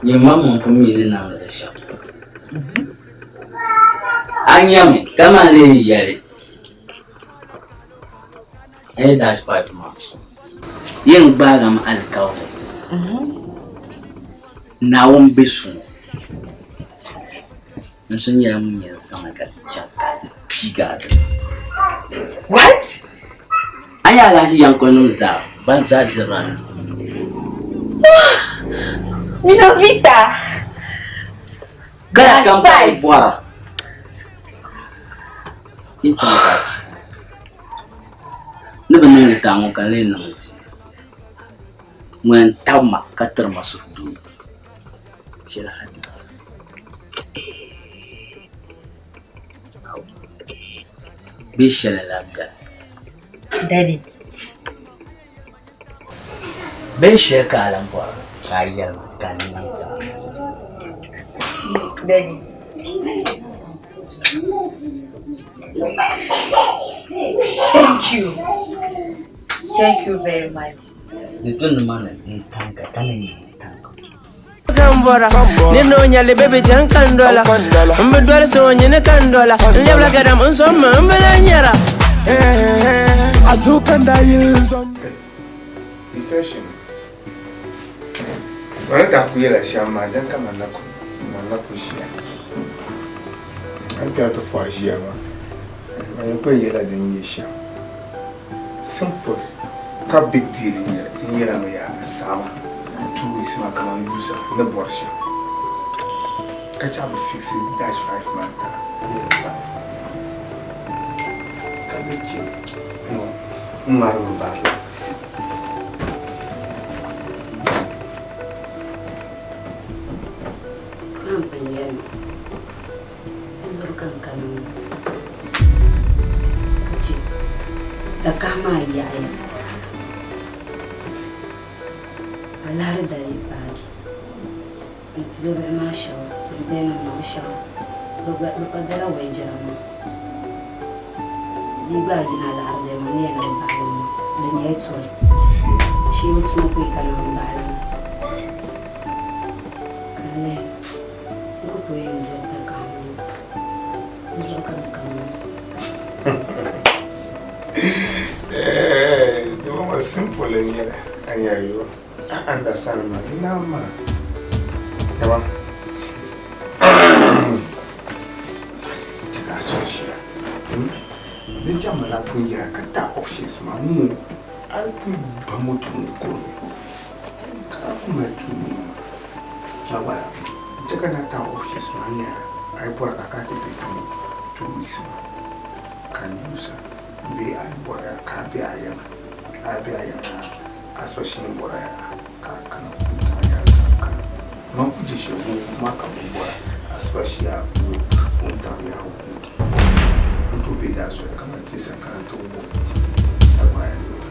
Nyɛ ma ŋun pun mi ni namdi shɛm. A nyami kaman lee yɛli a yi dash 5 maa yɛn gbaagimi alikauli Naawuni be suŋ n so nyɛla ŋun yɛn zaŋli ka ti chaŋ ka ti piigi a dini. What? A nyɛ alahichi yankɔnim zaa ban zaa diri a ni. Mina Vita! Gala Dash kam ka 5. bɛ bɔra. Yi chaŋ ka ni bi niŋ li ti a ŋɔ ka n lee niŋ li ti. Ŋuna n-tabi ma ka tiri ma suhudoo. Chɛli Hadija. Bee shɛli n-lahi beni. Daddy. Bee shɛli ka a lahi bɔri ka a yɛli ma ka n niŋ ti a. Daddy. Thank you. Thank you very much. Di tu ni ma ni n tanka ka ni nyɛ n tanka. Kan bɔra ni n'o nyɛli bɛ bi chan kan dɔla n bi dɔli so ɲini kan dɔla n lɛbila gadam n sɔn ma n bi lahi nyɛra. Azukanda yilzom. Depression. Wani daa ku yɛla shɛm maa din ka man na ku ʒiya. An kpɛri ti fɔhi ʒiya maa. Man yɛn kuli yɛla din nyɛ shɛm. Simple ka big deal n yɛla mi yaa saɣama 2 weeks maa kaman yusa ni bɔri shɛm. Ka chaɣ bi fix dash 5 maa ta yɛn saɣam. Ka mi chɛ ŋɔ n ŋmari bi barila. Kan pun yɛli di zuɣu ka n kana ŋɔ ka chɛ takahi maa yaɣiya alahiri dali yi paagi n ti do bihi maa shɛba n deei n ma bi shɛba bɛ gba dala wɛjira maa bia gba yina alahiri dali maa ni yɛn niŋ baɣali maa di nyɛla toli shee bi tuma pɔi ka niŋ baɣali maa ka n lihi n ku tooi yɛn diri takahi maa di zuɣu ka n kana ŋɔ. The one was simple n yɛli a nya yo I understand ma na ma yawa chika so ʒiya din chaŋ mi la pun yɛra ka ta options maa ŋɔ a pun ba moto ŋɔ kurimi ka a ku mali tuuni ŋɔ maa a waya chɛ ka na ta options maa nyɛ a yi bɔra ka a kana ti be kpɛ 2 weeks maa ka n yuusa bee a yi bɔra ka a be a yiŋa a be a yiŋa especially n bɔra yaa ka a kana wuntaŋ yaa ka a kana. Man ku je shɛli wuhibu maa ka bi bɔra, asibashi yaa ku wuntaŋ yaa ku n tooi be daa soli kamani ti sani ka n tooi bo ka gbaai a nuu.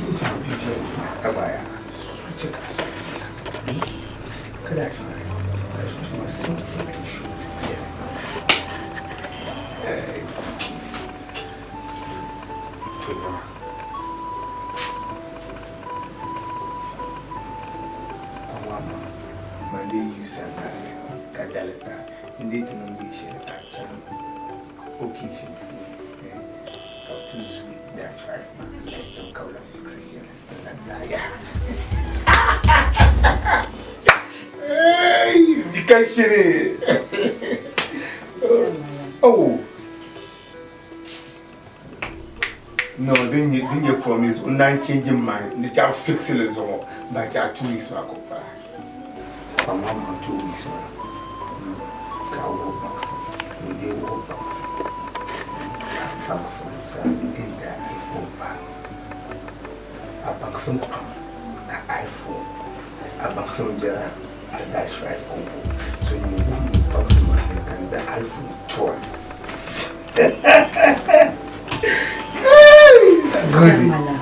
N zaŋ bi viɛlli ka gbaai a so chɛ ka a soli pita ka daa fari ka tuma simple and short. To nyama. Man lee yu sandaani ka dali ta n-dee ti niŋ dee shɛli ka chaŋ occasion puuni ka bɛ ti zu dash 5 maa n-lahi chaŋ ka bɛ lahi fiksi shɛli n-lahi taai yaha. Di ka shiri. Oh. No, din nyɛ din nyɛ promise n naan change mind ni chaɣ fix li zuɣu ba chaɣ 2 weeks maa ko paai. Kpaŋ maŋ 2 weeks maa ka a wuhi baŋsim ni dee wuhi baŋsim ka a baŋsim zaa n da iPhone pa a baŋsim pam a iPhone a baŋsim biɛla a dash 5 koŋko so nyin wuhi mi baŋsim maa ka n da iPhone 12. Mala.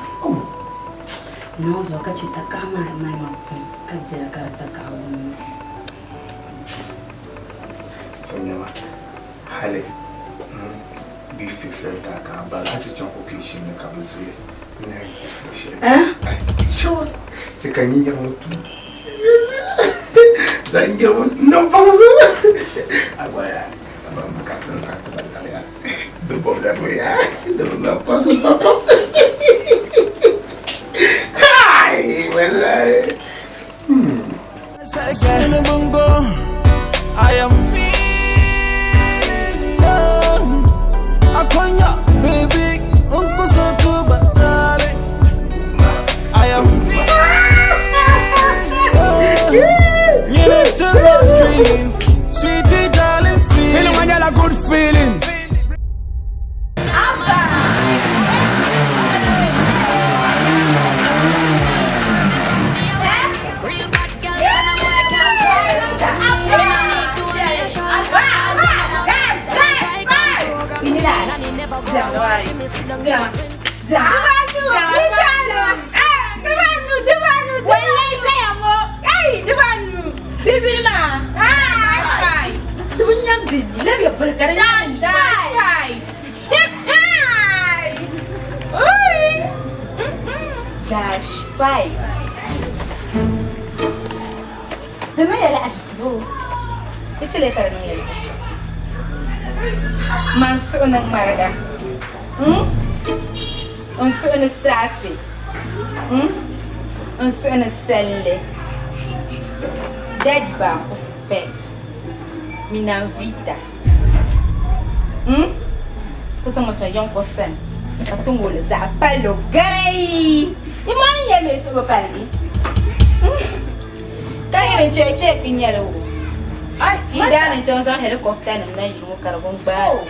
Noo zuɣu ka chɛ takaha maa mali ma pum ka dira ka di takaha wum. To nyɛma hali bi fixiri ta ka a bala a ti chaŋ occasion ni ka bi zuli n na yɛn fixiri shɛli. Sure. Chɛ ka nyin yɛri ŋɔ tu zaŋ yɛri ŋɔ niŋ baŋsim a gba yaa. I am feeling love. Akonya, baby, uncle so too but darling. I am feeling love. You need to my feeling, sweetie, darling, feeling. Feeling when you're a good feeling. Dash 5. Di niŋ ya laɣ'ʒibisi o. Di chɛliya ka di niŋ ya laɣ'ʒibisi. Man suhu ni ŋmariga. N suhu ni saafi. N suhu ni salli. Daddy baako pɛ. Minanvita. Ka zaŋ o chaŋ yɔŋko sani ka ti ŋɔ li zaɣ palli o garai. Nimaani yɛli mi suhu bi paligi. Ka irin check check n-nyɛli o. Yi daa ni chaŋ zaŋ helicopter nim na yuli ŋɔ ka di bin gbaai o.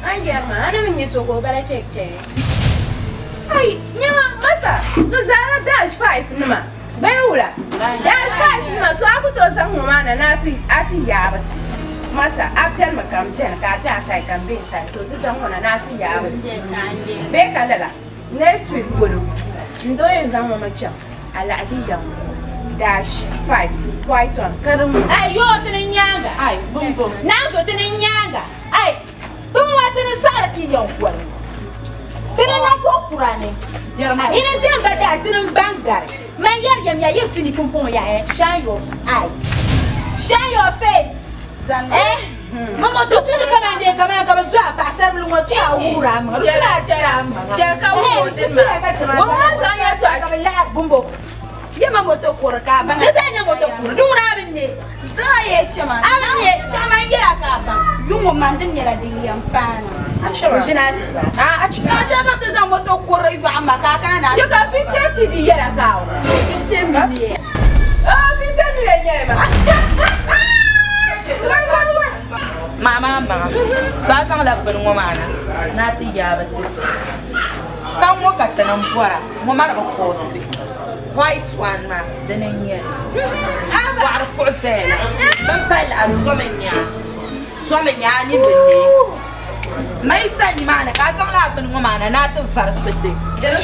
An yɛri ma, a ni mi nyɛ so ka o bala check check. Ai, nyama, masa, so zaala dash 5 nima. Bee wula? Dash 5 nima, so a ku tooi zaŋ ŋɔ maa na ni a ti yaagi ti. Masa, a piɛlimi ka m beni ka a be a side ka m be n side, so ti zaŋ ŋɔ na ni a ti yaagi ti. Bee ka lala, next week polo, n doo yɛn zaŋ ma mi chaŋ alahichi yaŋ dash 5 white one ka di. Ai, yoo ti ni nyaaŋa. Ai, bumbo. Naanzu ti ni nyaaŋa. Ai, ti ŋɔ ti ni saɣiri ti yɛn koli. Ti ni niŋ kuɣu kura ni. Ai, ini diɛm ba dash ti ni baŋ gari. Man yɛri yɛm ya yiri ti ni pumpɔŋɔ ya eh, shine your eyes. Shine your face. Eh, mama to tuni kana ne kama ka bi dɔɣi paɣasaribili ŋɔ ti a wuhiri a maŋa, bi tiri a tiri a maŋa. Chɛli ka wuhi o dini maa. O maa zaŋ ya tɔɣisi. Ka bi lahi bumbo. Yɛma moto kuri ka a baŋ. Di zaa nyɛ moto kuri. Di ŋuna a bi ne. Zaa yɛ chɛma. A bi ne. Chɛma n-yɛla ka a baŋ. Yuŋ man din nyɛla din yɛn paana. N ʒini asiba. Ka chɛ ka bɛ ti zaŋ moto kuri yɔɣu ma ka a kana na. Chɛ ka 50 cedi yɛla ka a 50 million. Oh, 50 million nyɛli maa. Maa maa maŋa. So a zaŋla bini ŋɔ maa na ni a ti yaai bi ti. Ka ŋɔ ka ti niŋ bɔra, ŋɔ maa di bi koosi. White one maa dini n-nyɛ li. Bɔɣiri puɣi zaya la. Bini palli a zomi n-nya a. Zomi n-nya a nini bi neei. Ma yi sani nimaani ka a zaŋ lala bini ŋɔ maa na ni a ti varisi li.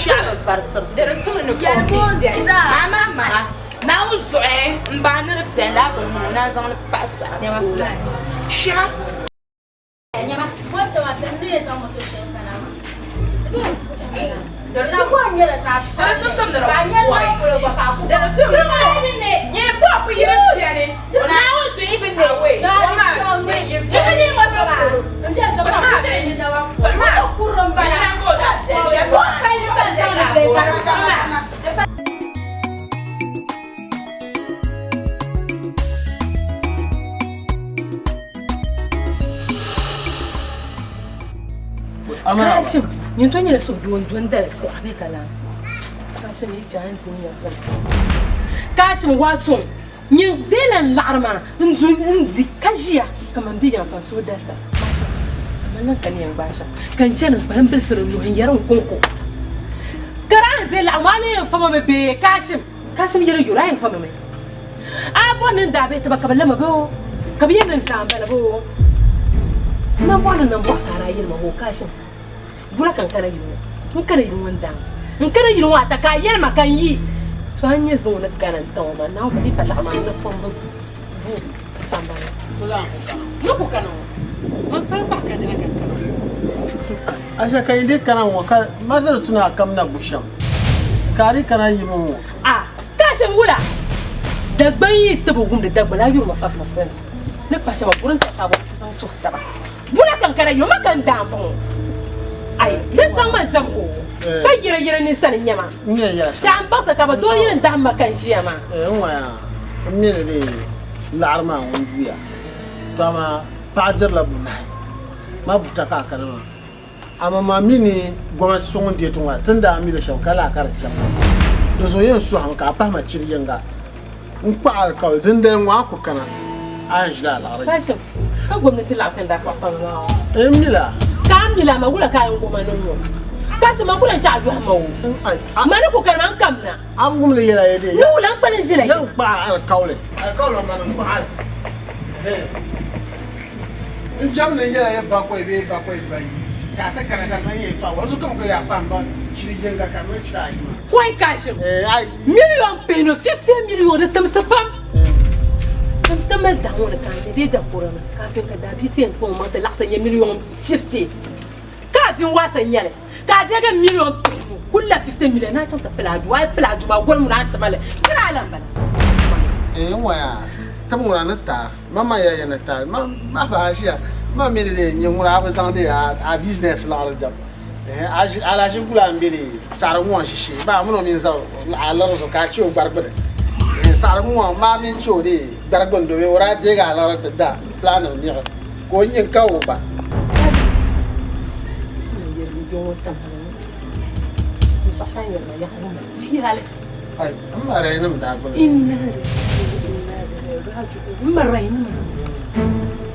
Shɛɣu bi varisiri. Yɛligu zaa amaa maŋa Naawuni zuɣu m baŋ ni di piɛli lala bini ŋɔ ni a zaŋ li paɣi saɣim shɛŋa. Kashim, nyin to nyɛla suhudoo n-do n-dali kuɣa bee ka lana. Kashim yi chɛ a ni di n nyɛvili. Kashim wato nyin deela n laɣiri maa n-du n-di ka ʒiya kaman bɛ yiŋa ka n suhu dali taba. Kashim, a mali niŋ ka ni yɛn gbaai shɛm ka n chani n-kpalim bilisiri n nuhi n-yɛri n kɔŋko. Ka di a ni deei laɣiri maa a ni yɛn fa ma mi bee? Kashim! Kashim yɛli yuri a yɛn fa ma mi. A bɔri ni n daa bihi tiba ka bɛ lama bee o? Ka bɛ yɛn ni n zaa m-bala bee o? Nambɔɣu ni nambɔɣu ka a daa yɛli ma hoo Kashim, bula ka n kana yili ŋɔ? N kana yili ŋɔ n-daŋ. N kana yili ŋɔ ata ka a yɛli ma ka n yi. To a ni nyɛ zuŋɔ ni kana n-tiŋ ŋɔ maa, Naawuni pii pa laɣim a ni pɔmbu vu sambani. N ni ku kana ŋɔ, man kpalim bahi ka dina ka n kana ŋɔ. Asha ka yi di kana ŋɔ ka madiri tuna a kam na bu shɛm ka a di kana yi mi ŋɔ. A Kashim wula Dagbaŋ yi ti bi wumdi Dagbaŋ la yuri ma fafa sani ni kpa shɛba buri n-ti ka bɔ ti zaŋ tuhi taba bula ka n kana yuri ma ka n daa m-bɔŋɔ ai di zaŋ ma n-zam o ka yiri yiri ninsali n-nyɛ ma chɛ a m-baŋsa ka bɛ doo yiri n-dahim ma ka n ʒiya maa. N waya n mi ni di laɣiri maa ŋun yuya to amaa paɣa dirila bunahi ma buta ka a kana maa. Amaa maa mi ni gomnati so ŋun deei ti ŋɔ ti ni daa mi li shɛm ka laa ka di chaŋ maa, di zuɣu yɛn sɔhimi ka a pahi ma chiri yiŋga n-kpaɣi alikauli dindali ŋɔ a ku kana a yɛn ʒila a liɣiri. Kashim, ka gomnati laɣim ka n daa kpaɣi kpaŋ maa o? N mi la. Ka a mi la, amaa wula ka a yɛn guhi ma niŋ ŋɔ? Kashim, man ku lan chɛ a yɔhim ma o. Ma ni ku kana maa, n kamina. A bi wum li yɛla ya dee? Ni wula n-kpalim ʒila yɛn kpaɣi alikauli. Alikauli m-bala n-kpaɣi li. N jɛm ni yɛla ya bakɔi bee bakɔi bayi ka a ti kana ka di lan nyɛ yɛtɔɣa wala sokam ka yaa kpahim ba chili yinga ka di niŋ chili ayi maa. Kɔi Kashim, million pihinu, 50 million, di timsi pam. N ti mali daŋ ŋɔ ni ka n di bee dakoro ni kaafin ka daabia ti yɛn kpaŋ o maŋ ti laɣisi nyɛ million 50 ka a di n-waasa nyɛli ka a deegi million pihinu kulila 50 million ni a chaŋ ti pili a duu a yi pili a duu maa goli muni a ni ti mali kpiri a lan bala. N waya tim ŋuna ni taai. Ma ma ya ya ni taali ma ma ba a ʒiya ma mi ni di nyɛ ŋuna a bi zaŋdi a business liɣiri diɛm a lahi ʒi gula n be di saɣiri ŋɔ ʒi shee ba mini o mini zaŋ a liɣiri zuɣu ka a che o gbari gbuni saɣiri ŋɔ maa mini che o di gbari gbuni domi o daa deegi a liɣiri ti da fulaanima niɣi ka o nyin ka o gba. Ai, n marayinim daa gbubi. Inna lillahi wa inna ilaihi raji'un. N marayinim.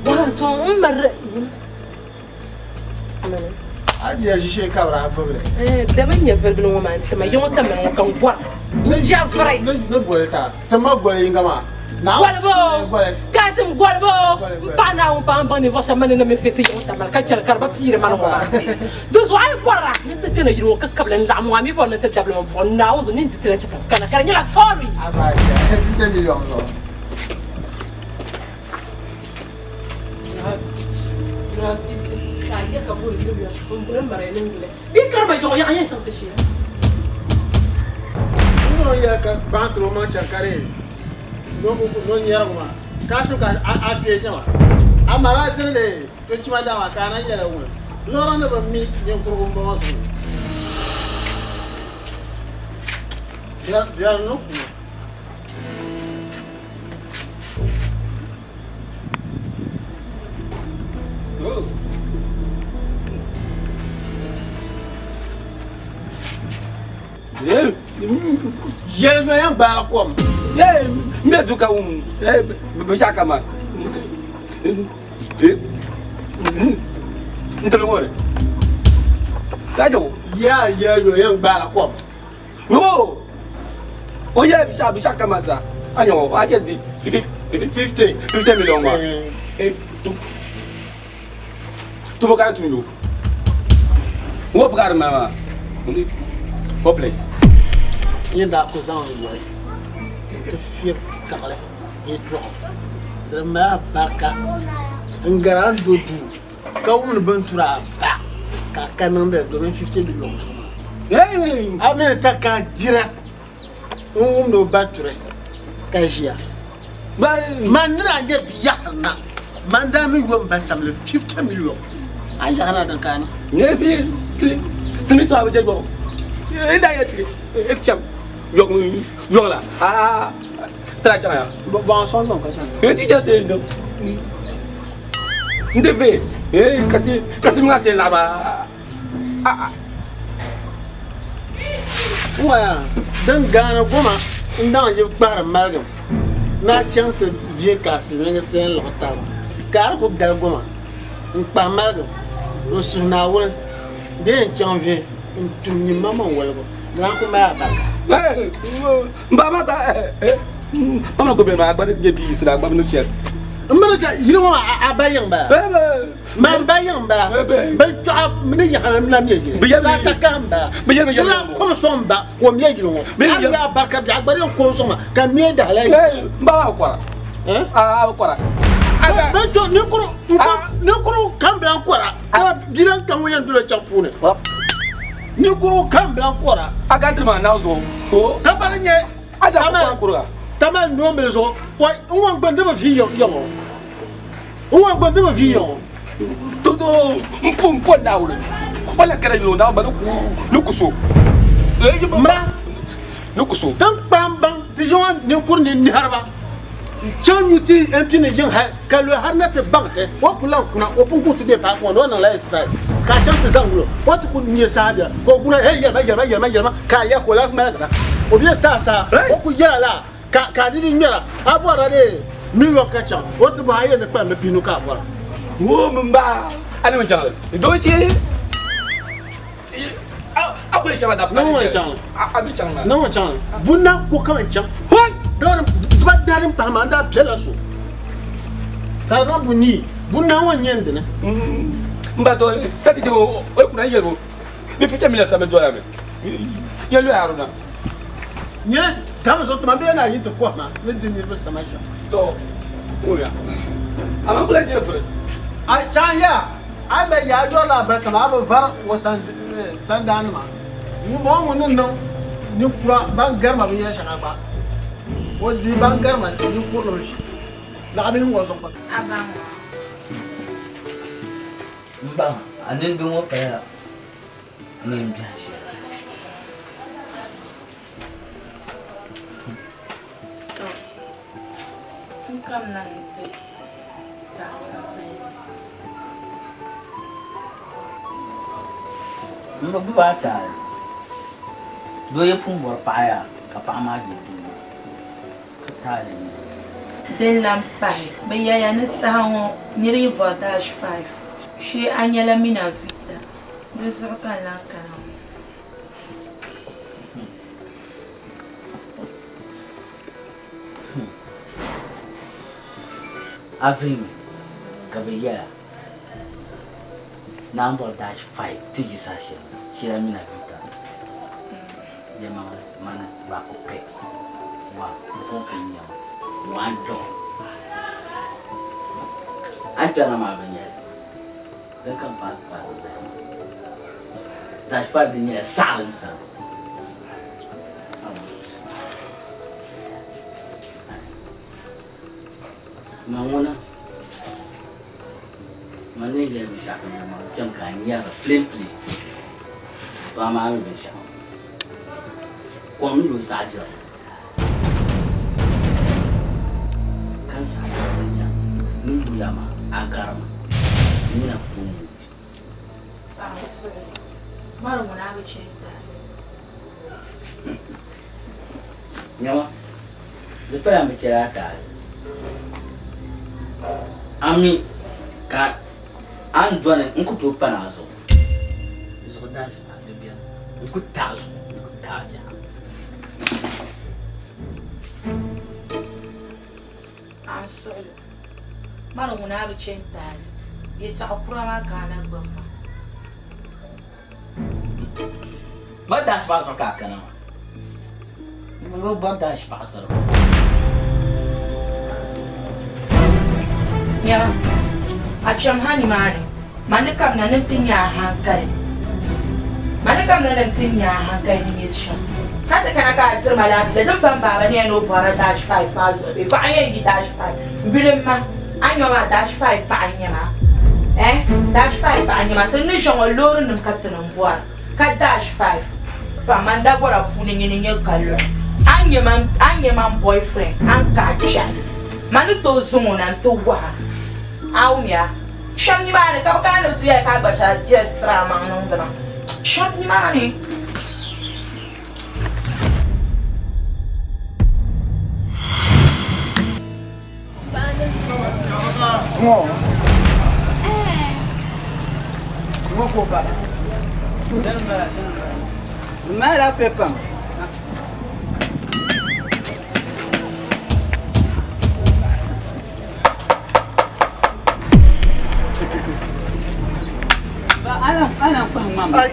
Wato n marayinim. A diya ʒishee ka bɛ daa gbubi li. Eh, dama nyɛ vili ŋɔ maa n-ti ma yiŋɔ tamali ŋɔ ka n bɔra. N jɛri vuri. Ni goli ta, ti ma goli yiŋga maa. Golibo! Kasim golibo! M paɣa Naawuni paɣa m-baŋ ninvuɣ shɛba mani ni mi fiti yiŋɔ tamali ka chani ka di ba piiri mani ŋɔ maa. Di zuɣu a yi bɔrila ni ti kana yili ŋɔ ka kabili n-laɣim ŋɔ, a mi bɔri ni ti dabili ma buɣim Naawuni zuɣu ni n di ti lan chɛ ka n kana ka di nyɛla sorry. N yɛli ka baŋ tiri o maŋ chaŋ ka di no nyɛrigu maa ka a ka a kpee nyɛma amaa daa diri li tochima daa maa ka a na nyɛla ŋuni liɣiri ni bi mi ninkurigu m bɔŋɔ zuɣu biɛri ni kuma. Yɛli yɛn gbaai kom. N bɛ du ka wum binshɛɣu kam maa n tili ŋɔ ni ka Ya yɛli yɛn gbaai kom. Yoo. O yɛla binshɛɣu binshɛɣu kam maa zaa a nya ŋɔ a chɛ di 50 50 million maa tubo ka tum yo wo bugari maa maa hopeless N daa ku zaŋ yoli nti fiɛbi tiɣili bee dɔɣu di mali alibarika n-gari a ni do duu ka wumdi bɛ ni turi a ba ka a ka niŋdi li domin 50 million zuɣu maa. A mi ni ta ka a dira n-wumdi o ba turi ka ʒiya. Man ni daa nyɛ bia yahiri na, man daa mi yo m ba samli 50 million. A yaɣi na din ka a niŋ. Nyɛlisi ti simisi maa bi je yɔɣu. N daa yɛli ti ti cham yɔŋ la a tira chaŋ ya. Bɔŋ sɔŋ yɔŋ ka chaŋ. N ti cham ti niŋ n ti ve kasi kasi mi ŋa se laɣaba a a. N waya din gaani goma n daŋ yi kpahiri maligim ni a chaŋ ti vie ka a silimiingi seen liɣi taba ka a di ku gali goma n kpahi maligim n suhi Naawuni bee n chaŋ vie n tum nyin maŋmaŋ woligu di naan ku mali alibarika. M ba maa ka ma mi ku be maa gba nyɛ bia yiɣisira gba bi ni shɛli. M mi ni chɛ yili ŋɔ maa a ba yiŋ bala. Man ba yiŋ bala. Bin chɔɣa ni yaɣa na mɛ yili. Ka a takahi m bala. Di daa kom sɔŋ m ba ka o mɛ yili ŋɔ. A ni yaa barika biɛɣu gba di yɛn kom sɔŋ ma ka m mɛ dahi la yili. M ba maa kɔra. A bi kɔra. Bin chɔ ninkurigu kam bi lan kɔra. Ka bia lan ka ŋun yɛn doli o chaŋ puuni. Ninkurigu kam bi lan kɔra. A gantiri maa naɣ zuɣu. Ka gba di nyɛ A daa ku kɔri kuriga. Tamali noombili zuɣu. Wai n ŋɔ n gbuni di bi vi yaŋɔ. N ŋɔ n gbuni di bi vi yaŋɔ. Toto n pu n po Naawuni. O la kara yino Naawuni gba ni ku so. Mira. Ni ku so. Din kpaam baŋ ti yiŋɔ ninkuri ni nihariba n chaŋ nyu ti MP ni yiŋ hali ka loyi hari na ti baŋ ti o ku lan kuna o pun ku ti be paaki ŋɔ ni o niŋla exercise ka a chaŋ ti zaŋ wulo o ti ku nya saha biɛla ka o guna hey yɛlima yɛlima yɛlima yɛlima ka a ya ka o lahi maligira o bi yɛn ti a saha o ku yɛla laa ka ka a di di ŋmɛra a bɔrila dee New York ka chaŋ o ti bɔhi a yɛn ni kpalim bi pihinu ka a bɔra. Woo min ba a ni mi chaŋ li doochi a kuli shɛba da Niŋ ŋɔ chaŋ li. A bi chaŋ la. Niŋ ŋɔ chaŋ li. Bunna ko ka chaŋ. Hoi! Dɔɔni diba daa din pahi maa n daa piɛla so. Ka di niŋ bu nii. Bunna ŋɔ n-nyɛ n dini. N ba to Saturday o o kuna yɛlibu ni fita million sami dola mi. Yɛli loya Haruna. Nyɛ dama zuɣu tuma bee na yi ti kɔhi ma ni di niriba sama shɛm. To ŋuniya. Amaa kula je vuri. A chaŋ ya a gba ya a yɔrila a ba sama a bi vari o sandaanima. Ŋumbɔŋɔ ŋun ni niŋ ninkura ban gari ma binyɛr shɛŋa gba, o di ban gari ma ninkurilim ʒi laɣibihi ŋɔ zuɣu gba. M baŋ a nindi ŋɔ pala neen biɛhi shɛli. Tɔ! N kamina nti taɣi a paya. M bi gbubi a taali. Doo yi pun bɔri paɣa yaa ka paɣa maa je doo maa, ka taali n-nyɛ li. Din lan pahi, bɛ yɛliya ni saha ŋɔ nira yi bɔri dash 5, shee a nyɛla mina vita. Di zuɣu ka n lan kana ŋɔ. A vihimi ka bɛ yɛl a ni a ni bɔri dash 5 ti yi saha shɛli shee a mini a vita yɛlimaŋli mani baako pɛ wa di kɔŋko n-nyɛ ma. One dog. A ni kpɛrina maa bɛ nyɛli din kam paai paai di baya maa. Dash 5 din nyɛla saɣiri n sani. Ma ŋuna, ma ni yɛli binshɛɣu kam yɛli ma, cham ka a nyari plain plain. To amaa a mi binshɛɣu, kom n-lu n saɣi jira ka n saɣi jira binshɛɣu ni yuya maa a gari ma n nina ku tooi muuvi. Paɣa suɣili, mari ŋuna a bi chɛ n-taali. Nyama, di pala m bi chɛli a taali. A mi ka a ni dɔni n ku tooi pani a zuɣu. Di zuɣu daansi maa di beni, n ku taai zuɣu, n ku taai biɛɣu. suɣulo. Mani ŋuna a bi chɛ n-taali. Yɛtɔɣa kura maa ka a na gbubi ma. Ma dash maa zuɣu ka a kana maa. N bi bɔri dash paɣasarigu. Nyama, a cham ha nimaani, mani kamina ni n-ti nya a hankali. Mani kamina ni n-ti nya a hankali ni nyɛ shɛm. Ka ti kana ka a diri ma laafila din pa m baaba ni yɛn ni o bɔrila dash 5 maa zuɣu bee paɣa n-yɛn yi dash 5 m-bili m ma. A nya maa dash 5 paɣa n-nyɛ ma eh dash 5 paɣa n-nyɛ ma ti ni ʒe ŋɔ loorinima ka ti ni m-bɔra ka dash 5 paɣa man dagora puuni nyini n-nyɛ kaluɣi a ni nyɛ man boyfriend a ni kahi kpɛhi ma ni tooi zaŋ o na n-ti wahi a a wumya shɛm nimaani ka bɛ kana ni bɛ ti yɛli ka a gba shɛli diri tiri a maŋ niŋdi ma shɛm nimaani. Ŋɔ ŋɔ ko bala. Mali alaafee pam. Ba ana ana kpahi ŋmam. Ai.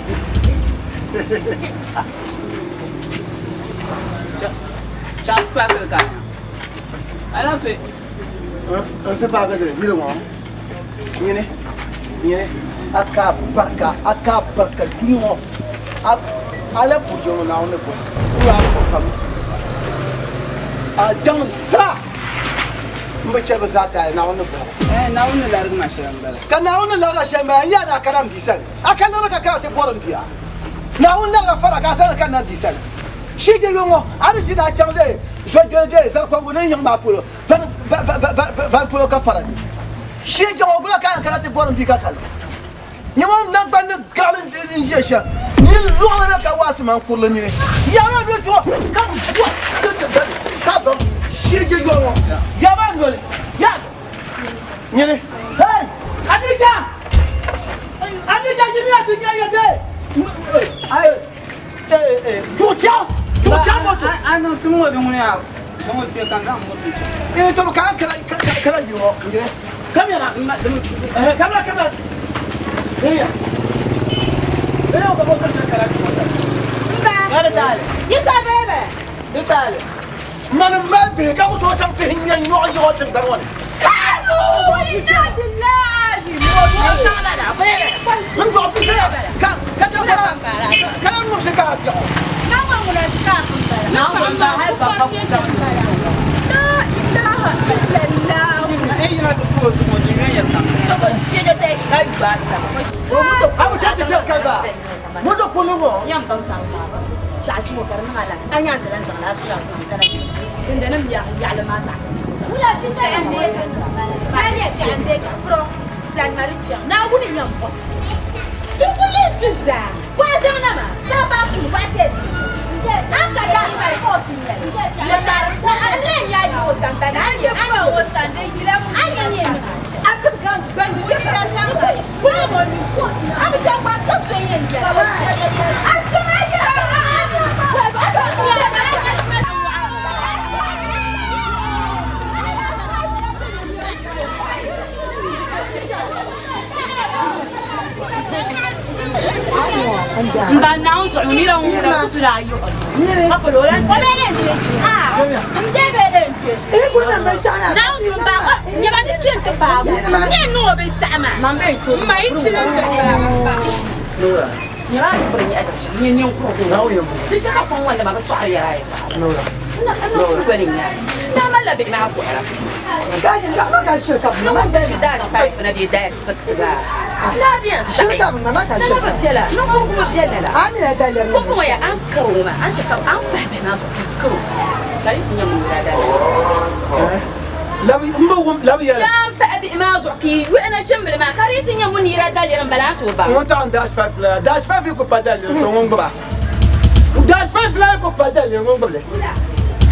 Charles Parker ka. Alaafee. N se paagi zali yili ŋɔ nyini nyini a ka barika a ka barika dunia ŋɔ a a la pu jiŋli Naawuni ni bɔhi n a ni pam su a daŋ zaa n bi chɛ bi zaa taali Naawuni ni bɔhi Eh, Naawuni ni larigi ma shɛli m-bala. Ka Naawuni ni larigi a shɛli m-bala n yaa ni a kana m bia sani a ka larigi ka kana ti bɔri m bia Naawuni larigi a fara ka a sani kanna m bia sani Shii je yɔŋɔ a ni ʒi ni a chaŋ zali zɔgbeli je zali kɔbigu ni yiŋ maa polo ban polo ka fara ni. Shii je ŋɔ gula ka a yɛn kana ti bɔri m bia ka kali. Nyama n naŋgbani ni gaɣili n ʒe shɛm nyin lɔɣili mi ka waasi man kurili nini. Ya maa noli chuɣu ka ka baŋ shii je yɔŋɔ ya maa noli ya nyini. Hey! Adija! Adija yimiya ti nya ya de! Ay! A niŋ sim ŋɔ di ŋuni yaa zaŋ o kpe ka n zaŋ moto chaŋ. Eh, to ka kala kala yi ŋɔ njɛ. Kam yana. Eh, kamla kamla. Eh ya. Eh, o ka bo ka kala yi ŋɔ sa. Mba. Yari taali. Yi sa bebe. Di taali. Mani mali bihi ka ku tooi zaŋ bihi ŋmɛ nyɔɣu yiɣi o tiŋgbani ŋɔ ni. N dɔɣi bi shɛli ka ka ka ka la ŋubisi ka biɛɣu. Moto kuli ŋɔ. Mba Naawuni zuɣu nira ŋun ka ku tula ayuɣu ka polo o lan Naawuni zuɣu ba nyɛma ni kpe nti paagi o ni yɛn niŋ o binshɛɣu maa. Nyɛma a biri nyɛla shɛm nyɛ ninkurigu di chɛ ka fɔŋ ŋɔ nima bi sɔɣiri yɛra a yɛltɔɣa na ninkurigu ni nya naa malila bihi maa kɔhira ni dash 5 na bee dash 6 la naa bɛn saɣi nana bi viɛla ninkurigu bi viɛla la ko ŋɔ ya an kari o maa an chɛ ka an pahi bihi maa zuɣu ka kari o ka di ti nyɛ ŋun yira dali Labi n bi wum labi yɛli. Yaa n pahi bihi maa zuɣu ka yi yuɣi nachimbili maa ka di yi ti nyɛ ŋun yira daliri m-bala a ni tooi baŋ. Ŋun taɣi dash 5 la dash 5 yi ku pa daliri to ŋun gbuba dash 5 la yi ku pa daliri ŋun gbubili.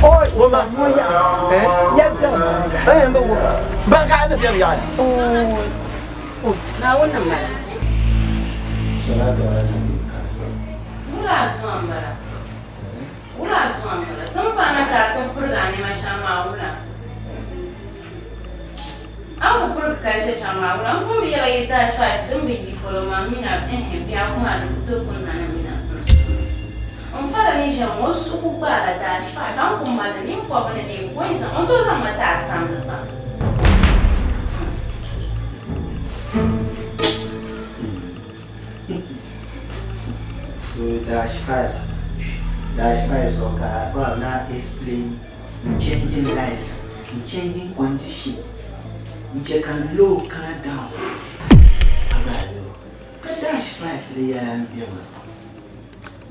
Oi wuma eh ya zara eh n bi wum ban ka ni biɛm yaɣi. Naawuni ni mali. Wula a tuma m-bala. Wula a tuma m-bala. Ti mi paana ka a ti pirigi a nɛma shɛm maa wula? A ni ku pirigi ka ʒe chaŋ maa wula? M pun bi yɛla yi dash five din bi yi polo maa mini a ɛhɛ biɛhigu maa di ku tooi kuni na ni mini a sunsuuni. N fara ni ʒe ŋɔ o suhu ku gbaala dash five a ni ku mali li nini kɔbu ni neei ka o yi zaŋ o ni tooi zaŋ ma ti a samdi pam. So dash five, dash five zuɣu ka a gba na explain n changing life, n changing condition, n che ka n low kana down. Abayo, ka dash five di yɛla n bɛ maa.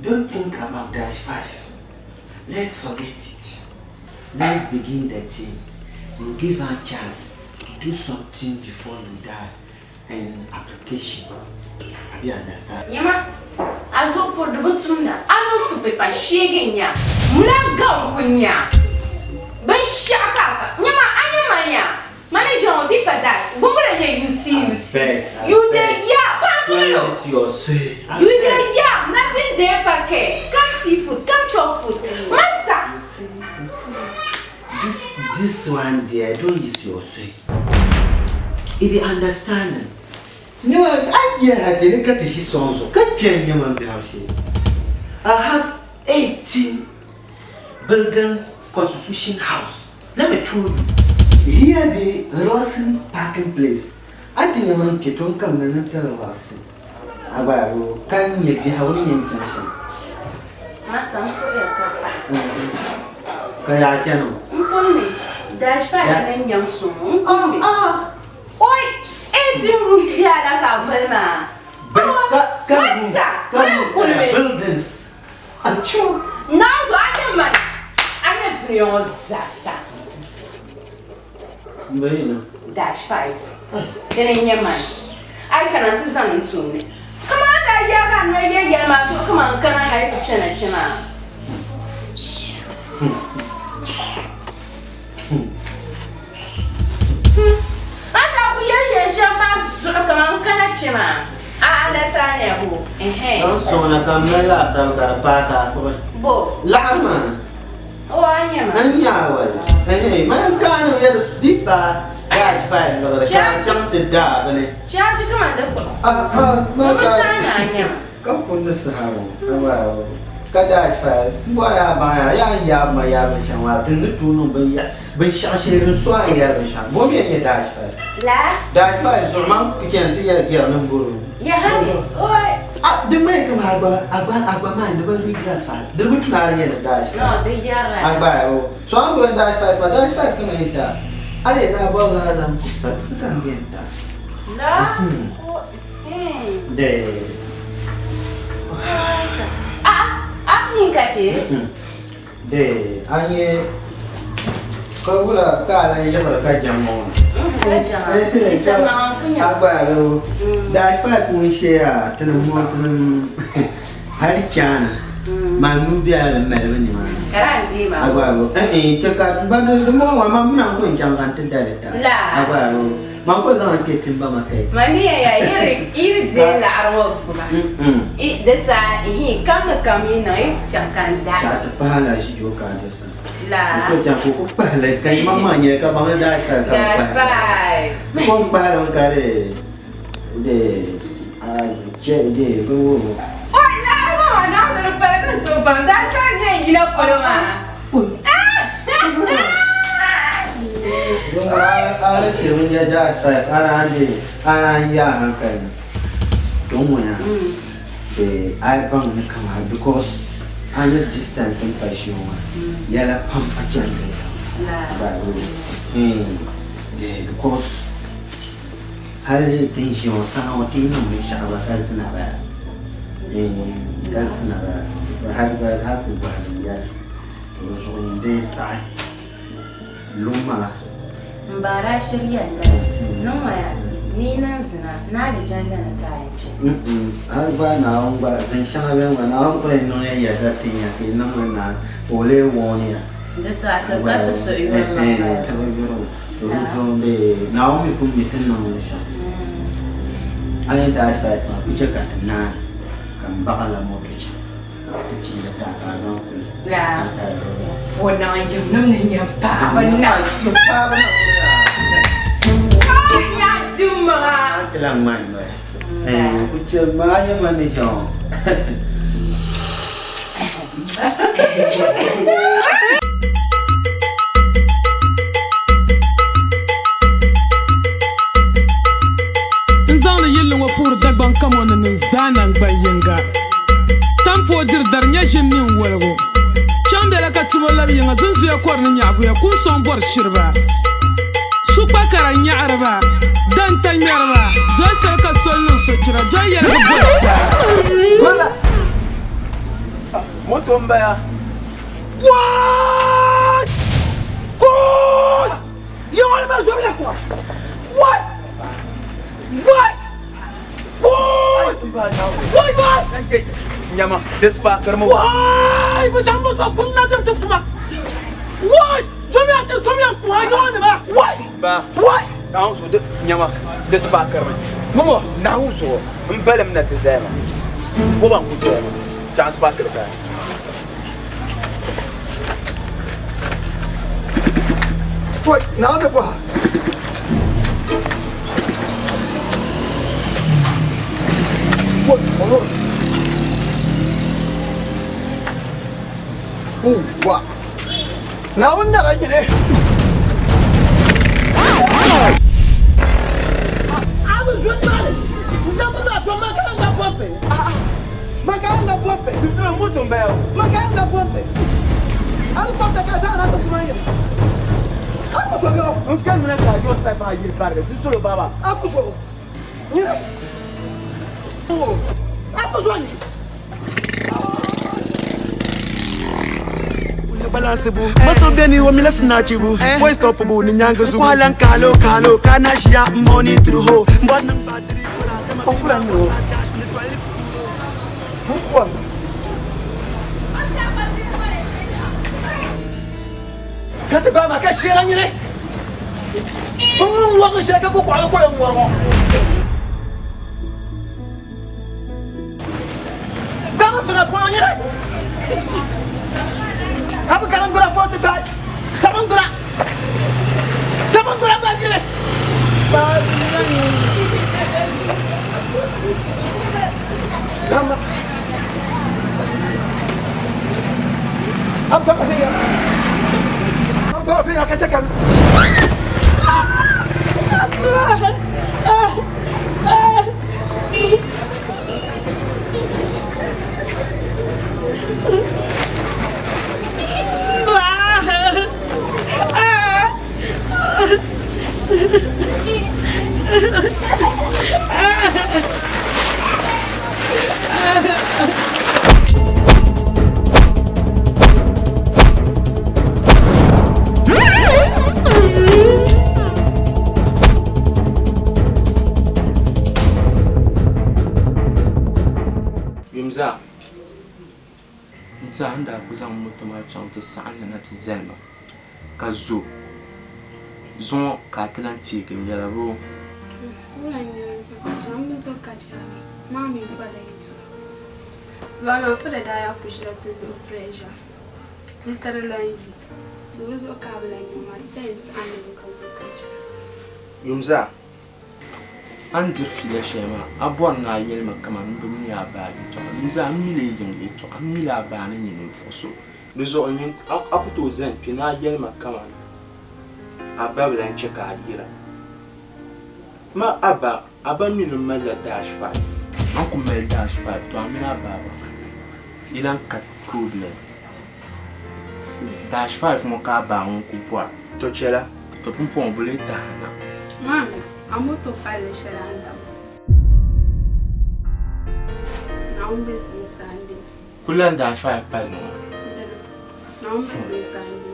Don't think about dash five. Let's forget it. Let's begin the thing and give her chance to do something before you die. and application abi understand. Nyama, a zuɣu puri di bi tumda, a niŋ stupid pa sheegi n-nya, muna ga n-ku nya binshɛɣu ka a ka, nyama a nya man ya, mani ʒiya ŋɔ di pa dash, bɔmbɔla n-nyɛ you see you see, you dey yab, paɣa suli lo, you dey yab, nothing dey pocket, come see food, come chop food, masa. This this one there don't use your soy. If you understand, nyɛma a yɛ ha tini ka ti ʒi sɔŋ zuɣu ka kpɛri nyɛma n biɛhigu shee. I have 18 building constitution house. Let me tell you. Here be relaxing parking place. A ti nyɛma n kpɛ to n kam na ni ti relaxing. A gba yaa ka n nyɛ biɛhigu ni yɛn chaŋ shɛm. Master, n puhiya ka pahi. Ka yaa chani o? N puhimi. Dash five ni nyaŋ suŋ. N puhimi. Oi! 18 rooms bɛ a la ka a boli maa. Ka rooms, ka rooms, buildings. Achoo! Naanzu a nyɛ mani, a nyɛ dunia ŋɔ zaasa. Dash five dini n-nyɛ mani a yi kana nti zaŋ n tumdi kaman a daa yaagi a noli yɛli yɛli maa zuɣu kaman n kana hali ti kpɛna kpe maa. A daa ku yɛli yɛli shɛm maa zuɣu kaman n kana kpe maa a understand ya bo ɛhɛn. Zaŋ sɔŋ na ka m mali laasabu ka di paai ka a kpuɣi. Bo. Laɣiri maa. O a nya ma. N nya a wala. Ɛhɛn, man kaani yɛli di pa dash five liɣiri ka a chaŋ ti daa bini. Chaaji kaman di kpuɣi. Ah ah, man ka. O bi ni a nya ma. Ka kundi saha ŋɔ, abayo, ka dash five, m bɔri a baŋ ya, yaa n yaab ma yaabu shɛm maa, ti ni tooi niŋ binshɛɣu shɛli din so a ni yɛri binshɛɣu, bɔ mi n-nyɛ dash five? La. Dash five zuɣu man ku chani ti yɛli gɛri ni m bɔri o. Yaha ni, oi. Ah, di mai kama a gba, a gba, a gba maa ni bi read la fast. Di bi tuna a di yɛli dash five. No, di yɛrila. A gba ya o. So a ni boli dash five maa, dash five kama yɛn ta. A yɛn daa bɔri la lam kusa, di ka n yɛn ta. La, o, hmm. De. Ah, a ti yin ka shee? De, a nyɛ ka wula ka a lan yiɣiri ka jɛm ŋɔ ŋɔ? A gba yaa dash five ŋun shee yaa ti ni mɔŋ ti ni hali chaana maa nuu bela di malibu ni maa ni. A gba yaa eh chɛ ka ba di mɔŋ ŋɔ man mina n ku yɛn chaŋ ka n ti da li ta. A gba yaa Man ko zaŋ kpe timba ma kai. Ma ni ya ya yiri yiri deei laɣiri ŋɔ gbuba. I di saha ihi kam ni kam yi niŋ yi chaŋ ka n da. Ka a ti pahi la ʒijo ka a di sa. La. N ko chaŋ ka o ku kpahi li ka yi maŋmaŋ nyɛ ka baŋ dash five ka bi Dash kpahi shɛli. five. Ko n kpahi li mi ka di di a che di bin wuhibu. Oi laɣiri ŋɔ maa naɣisi di pali ka so baŋ dash five nyɛ yina polo maa. Ala shiri nya dash five ana de ana ya hankali don wana de ai baŋ ni kama because ana distance din pa shi ŋɔ yɛla pam a chani ba de because hali din ʒi ŋɔ saha ŋɔ ti yi niŋ binshɛɣu gba ka zina ba ka zina ba hali gba hali ku bɔhiri n yɛli to di zuɣu n dee saɣi luŋ maa. M ba daa shiri yɛlila niŋ ma ya ni yi niŋ zina ni alijanda ni ka a yi kpe. Hali gba Naawuni gba zin shɛŋa beni gba Naawuni ku yɛn niŋ ya yɛda tin ya ka yi niŋ li naai ka o lee wɔɔni ya. Di saha ti ka ti suhu yuri ma paya. Ti bi yuri o. To di zuɣu n dee Naawuni mi pun mi ti ni niŋ li shɛm. A ni daai five maa ku chɛ ka ti naai ka m baɣa la moto chaŋ. Ti piila ka a zaŋ kuli. La fo naŋ yim nim ni nyɛ paɣaba na. Paɣaba na. An ti lan ŋmahi noli. N ku chɛ ma a yɛma ni ʒiya ŋɔ. N zaŋdi yilli ŋɔ puhiri Dagbaŋ kamɔni nim zaa naŋgban yiŋga. Tampo diri dari nyɛ ʒim mini woligu. Chaŋ bela ka tumo labi yiŋa zunzuya kɔri ni nyaɣibuya kum sɔŋ bɔri shiriba. Sukpa kara nyaɣiriba, danta ŋmɛriba, doli soli ka soli niŋ sochira, doli yɛligi boli saa. Moto n baya. What? Good! You want to be What? What? Good! What? What? Nyama, this pa karma. Why? Ba zan ba kun na da kuma. Why? Zomiya tɛ zomiya kuma ɲɔgɔn de ba. Why? Ba. Why? Naawuni zuɣu nyama this pa karma. Momo Naawuni zuɣu n balim na ti zaya maa. Boba n ku doya maa. Chaŋ sparkle ka. Wai, Naawuni bɔha. Wai, ɔlɔ. Wa. Naawuni nara nyini. A bi zo nimaani. N zaŋ mi maa so makaranga pompi. Makaranga pompi. Moto n baya o. Makaranga pompi. Helicopter ka zaŋ na ti kuma yim. A ku so bɛ o. N kani mina ka yɔ sniper maa yili barigi ti solo baba. A ku so. Nyini. A ku so ni. Balance bu maso beni wo mila snatch bu boy stop bu ni nyanga zu kwalan kalo kalo kana shia money through ho mbon nang battery Okula ni o. Nkuwa. Ka ti gbaai ma ka sheega nyini. N ŋun wɔgi shɛli ka kokɔɣili ko yɛn wɔri ŋɔ. Gaŋ gbina pɔŋ nyini. A bi gaŋ gbina pɔŋ ti gbaai. Tabi gbina. Tabi gbina gba nyini. Gamba. Ab gamba finya. Ab gamba finya ka che kam. Yum zaa, n tiɛha n daa ku zaŋ moto maa chaŋ ti saɣim li na ti zali ma ka zo zuŋɔ ka a ti lahi teegi n yɛla boo? Wula n-nyɛ n zo ka chɛ a mi zo ka chɛ a mi maa mi n-fala yɛtɔɣa. Ba maa fala daa yaa ku ʒila ti zuɣu pressure ni ti di lan yi. Di zuɣu ka a bi lan nya maa di depends a ni mi ka zo ka chɛ a. Yum zaa, a ni diri fiila shɛli maa, a bɔri ni a yɛli ma kaman m bi mi a baa yɛtɔɣa. Yum zaa, m mi la yi yiŋ yɛtɔɣa, m mi la a baa ni nyɛ ninvuɣ so. Di zuɣu nyin a ku tooi zani kpe ni a yɛli ma kaman a ba bi lan chɛ ka a yira. Ma a ba, a ba mi ni m malila dash five. A ni ku mali dash five, to a mini a baaba yi lan ka problem. Dash five ŋɔ ka a ba ŋun ku bɔra. To chɛla, to pumpɔŋɔ bɛ lee tahi a na. Maami, a moto palli shɛli a ni da maa. Naawuni be sunsaa n-di. Kuli lan dash five palli ŋɔ. Dina, Naawuni be sunsaa n-di.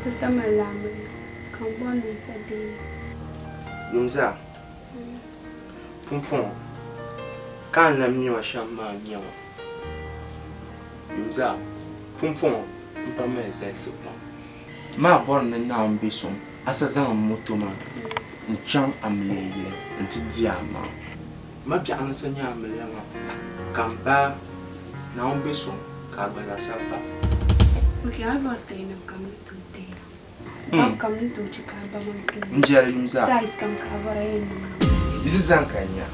Ti sa malila amiliya ka m bɔri ni n sa deei. Yum zaa, pumpɔŋɔ ka a ni lan mi ma shɛm maa n-nyɛ ŋɔ. Yum zaa, pumpɔŋɔ m pa mali zalisi pam. Maa bɔri ni Naawuni be suŋ, a sa zaŋ m moto maa n-chaŋ amiliya yili nti di a maŋa. Ma biɛɣu ni sa nyɛ amiliya maa, ka m ba Naawuni be suŋ ka a gba zaa sa ba. Ok, a bɔri teenim kam ni tooi teei a. Babu kam ni tooi chɛ ka a ba maa N jɛli yum zaa. Size kam ka a bɔra yɛn niŋ. Yiɣisi zani ka n nya.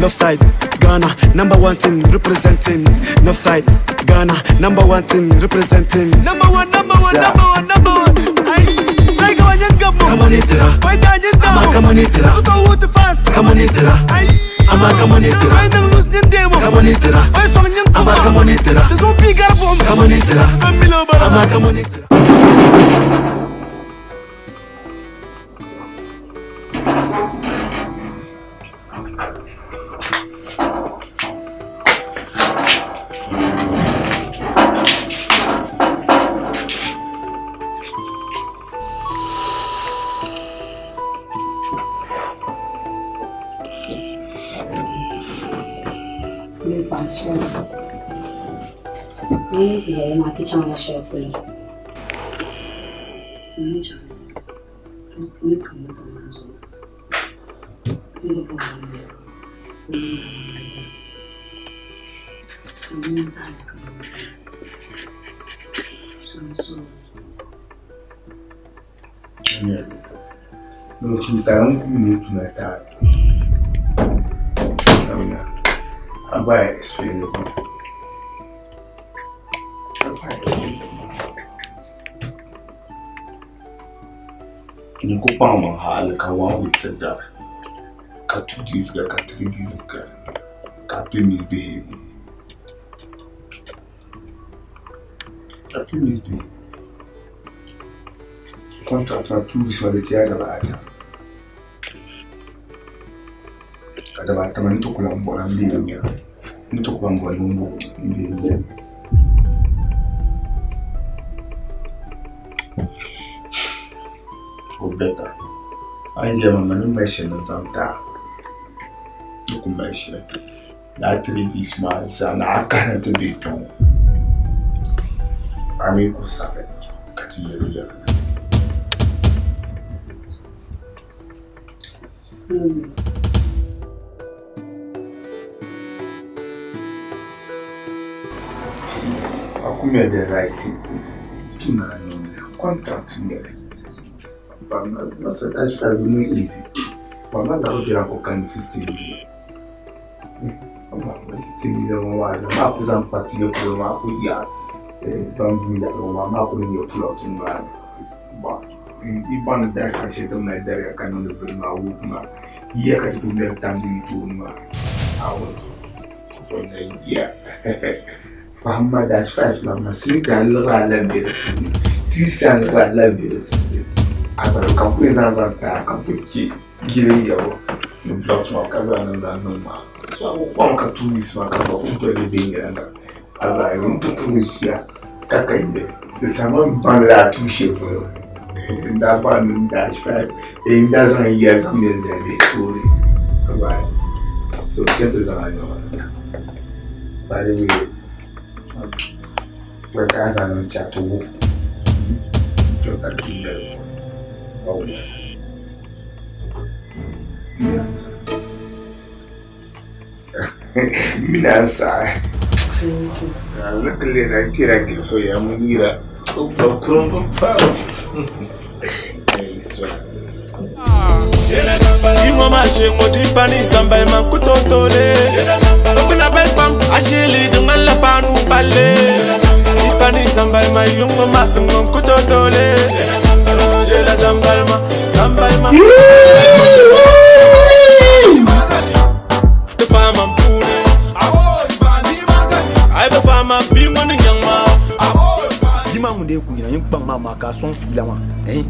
Northside, Ghana, number one team representing. Northside, Ghana, number one team representing. Number one, number one, number one, number one. Ay, sai ga wanyan gabmo. Kama ni tira. Wanya nyin damo. Ama kama ni tira. Kuto wuti fast. Kama ni tira. Ay, ama kama ni tira. Sai nang lose nyin demo. Kama ni tira. Ay song nyin kuma. Ama kama ni tira. Zo bi garbom. Kama ni tira. Milo bara. Ama kama ni tira. Mimi tijali ma ti chaŋla shɛli polo. N ni chaŋ n ni ka moto maa zuɣu n ni bɔri o noli ka o niŋ kaman bɛ so n ni taali ka o so n sorry. Agora explain the Agora explain N ku kpaŋ maŋ hali ka one week ti dari ka 2 days gari ka 3 days gari ka a pay misbehave. Ka pay misbehave. Contract na 2 weeks ma di ti a daba ata. Ka daba ata maa n ti ku lan bɔra m bee n-nya. N ti ku lan bɔri ni m bo m bee n-nya. O better. A ni yɛli ma ma ni mali shɛli n zaŋ ti a. Ni ku mali shɛli. Lala 3 days maa zaa ni a kahina ti be kpe ŋɔ. A mi ku saɣi ka ti yɛli yɛli. A ku mɛ the right thing. Tu na niŋ contract nyɛli. Masa dash 5 no easy. Ba ma la jira ko kan 60 million. Ba 60 million wa za ma ku zan pati le ko ma ku ya. Ban vu ya ko ma ma ku ni yo plot ma. Ba i ban da ka she dum na dare ka no le ma wu ma. Ye ka ti ku mer tam di tu ma. A wo so. So na ya. Fahimma dash 5 la ma sin ka lira la be. Si san la la be. A ba ka ku zaŋ zaŋ ta ka ku chi gili yabo. Ni plus ma ka zaŋ zaŋ niŋ ma. So a ku kpaŋ ka 2 weeks ma ka ba ku doli viɛnyɛlinga. A ba yi n ti kuri ʒiya ka ka yɛ. Di sama n baŋ la a tuushe polo. N daa baŋ ni dash 5. N daa zaŋ yiya zaŋ mɛ zali bihi tooni. A ba so kpɛ ti zaŋ a nɛma. By the way, wai ka zaŋ niŋ chat wo. To ka ti yɛli. Oh. Mina sa. Luckily, na tira ke so ya munira. Ba kurun ba. Iwo ma she mo di pani sambal man kutotole. Okuna bel pam ashili dungan la panu pale. Di pani sambal ma yungo masungon kutotole. Jela sambal ma sambal ma. The farmer puri. I be farmer bi ngoni nyangma. Bia maa ŋun dee kuyina yin kpaŋ maa maa ka a sɔŋ fiila maa di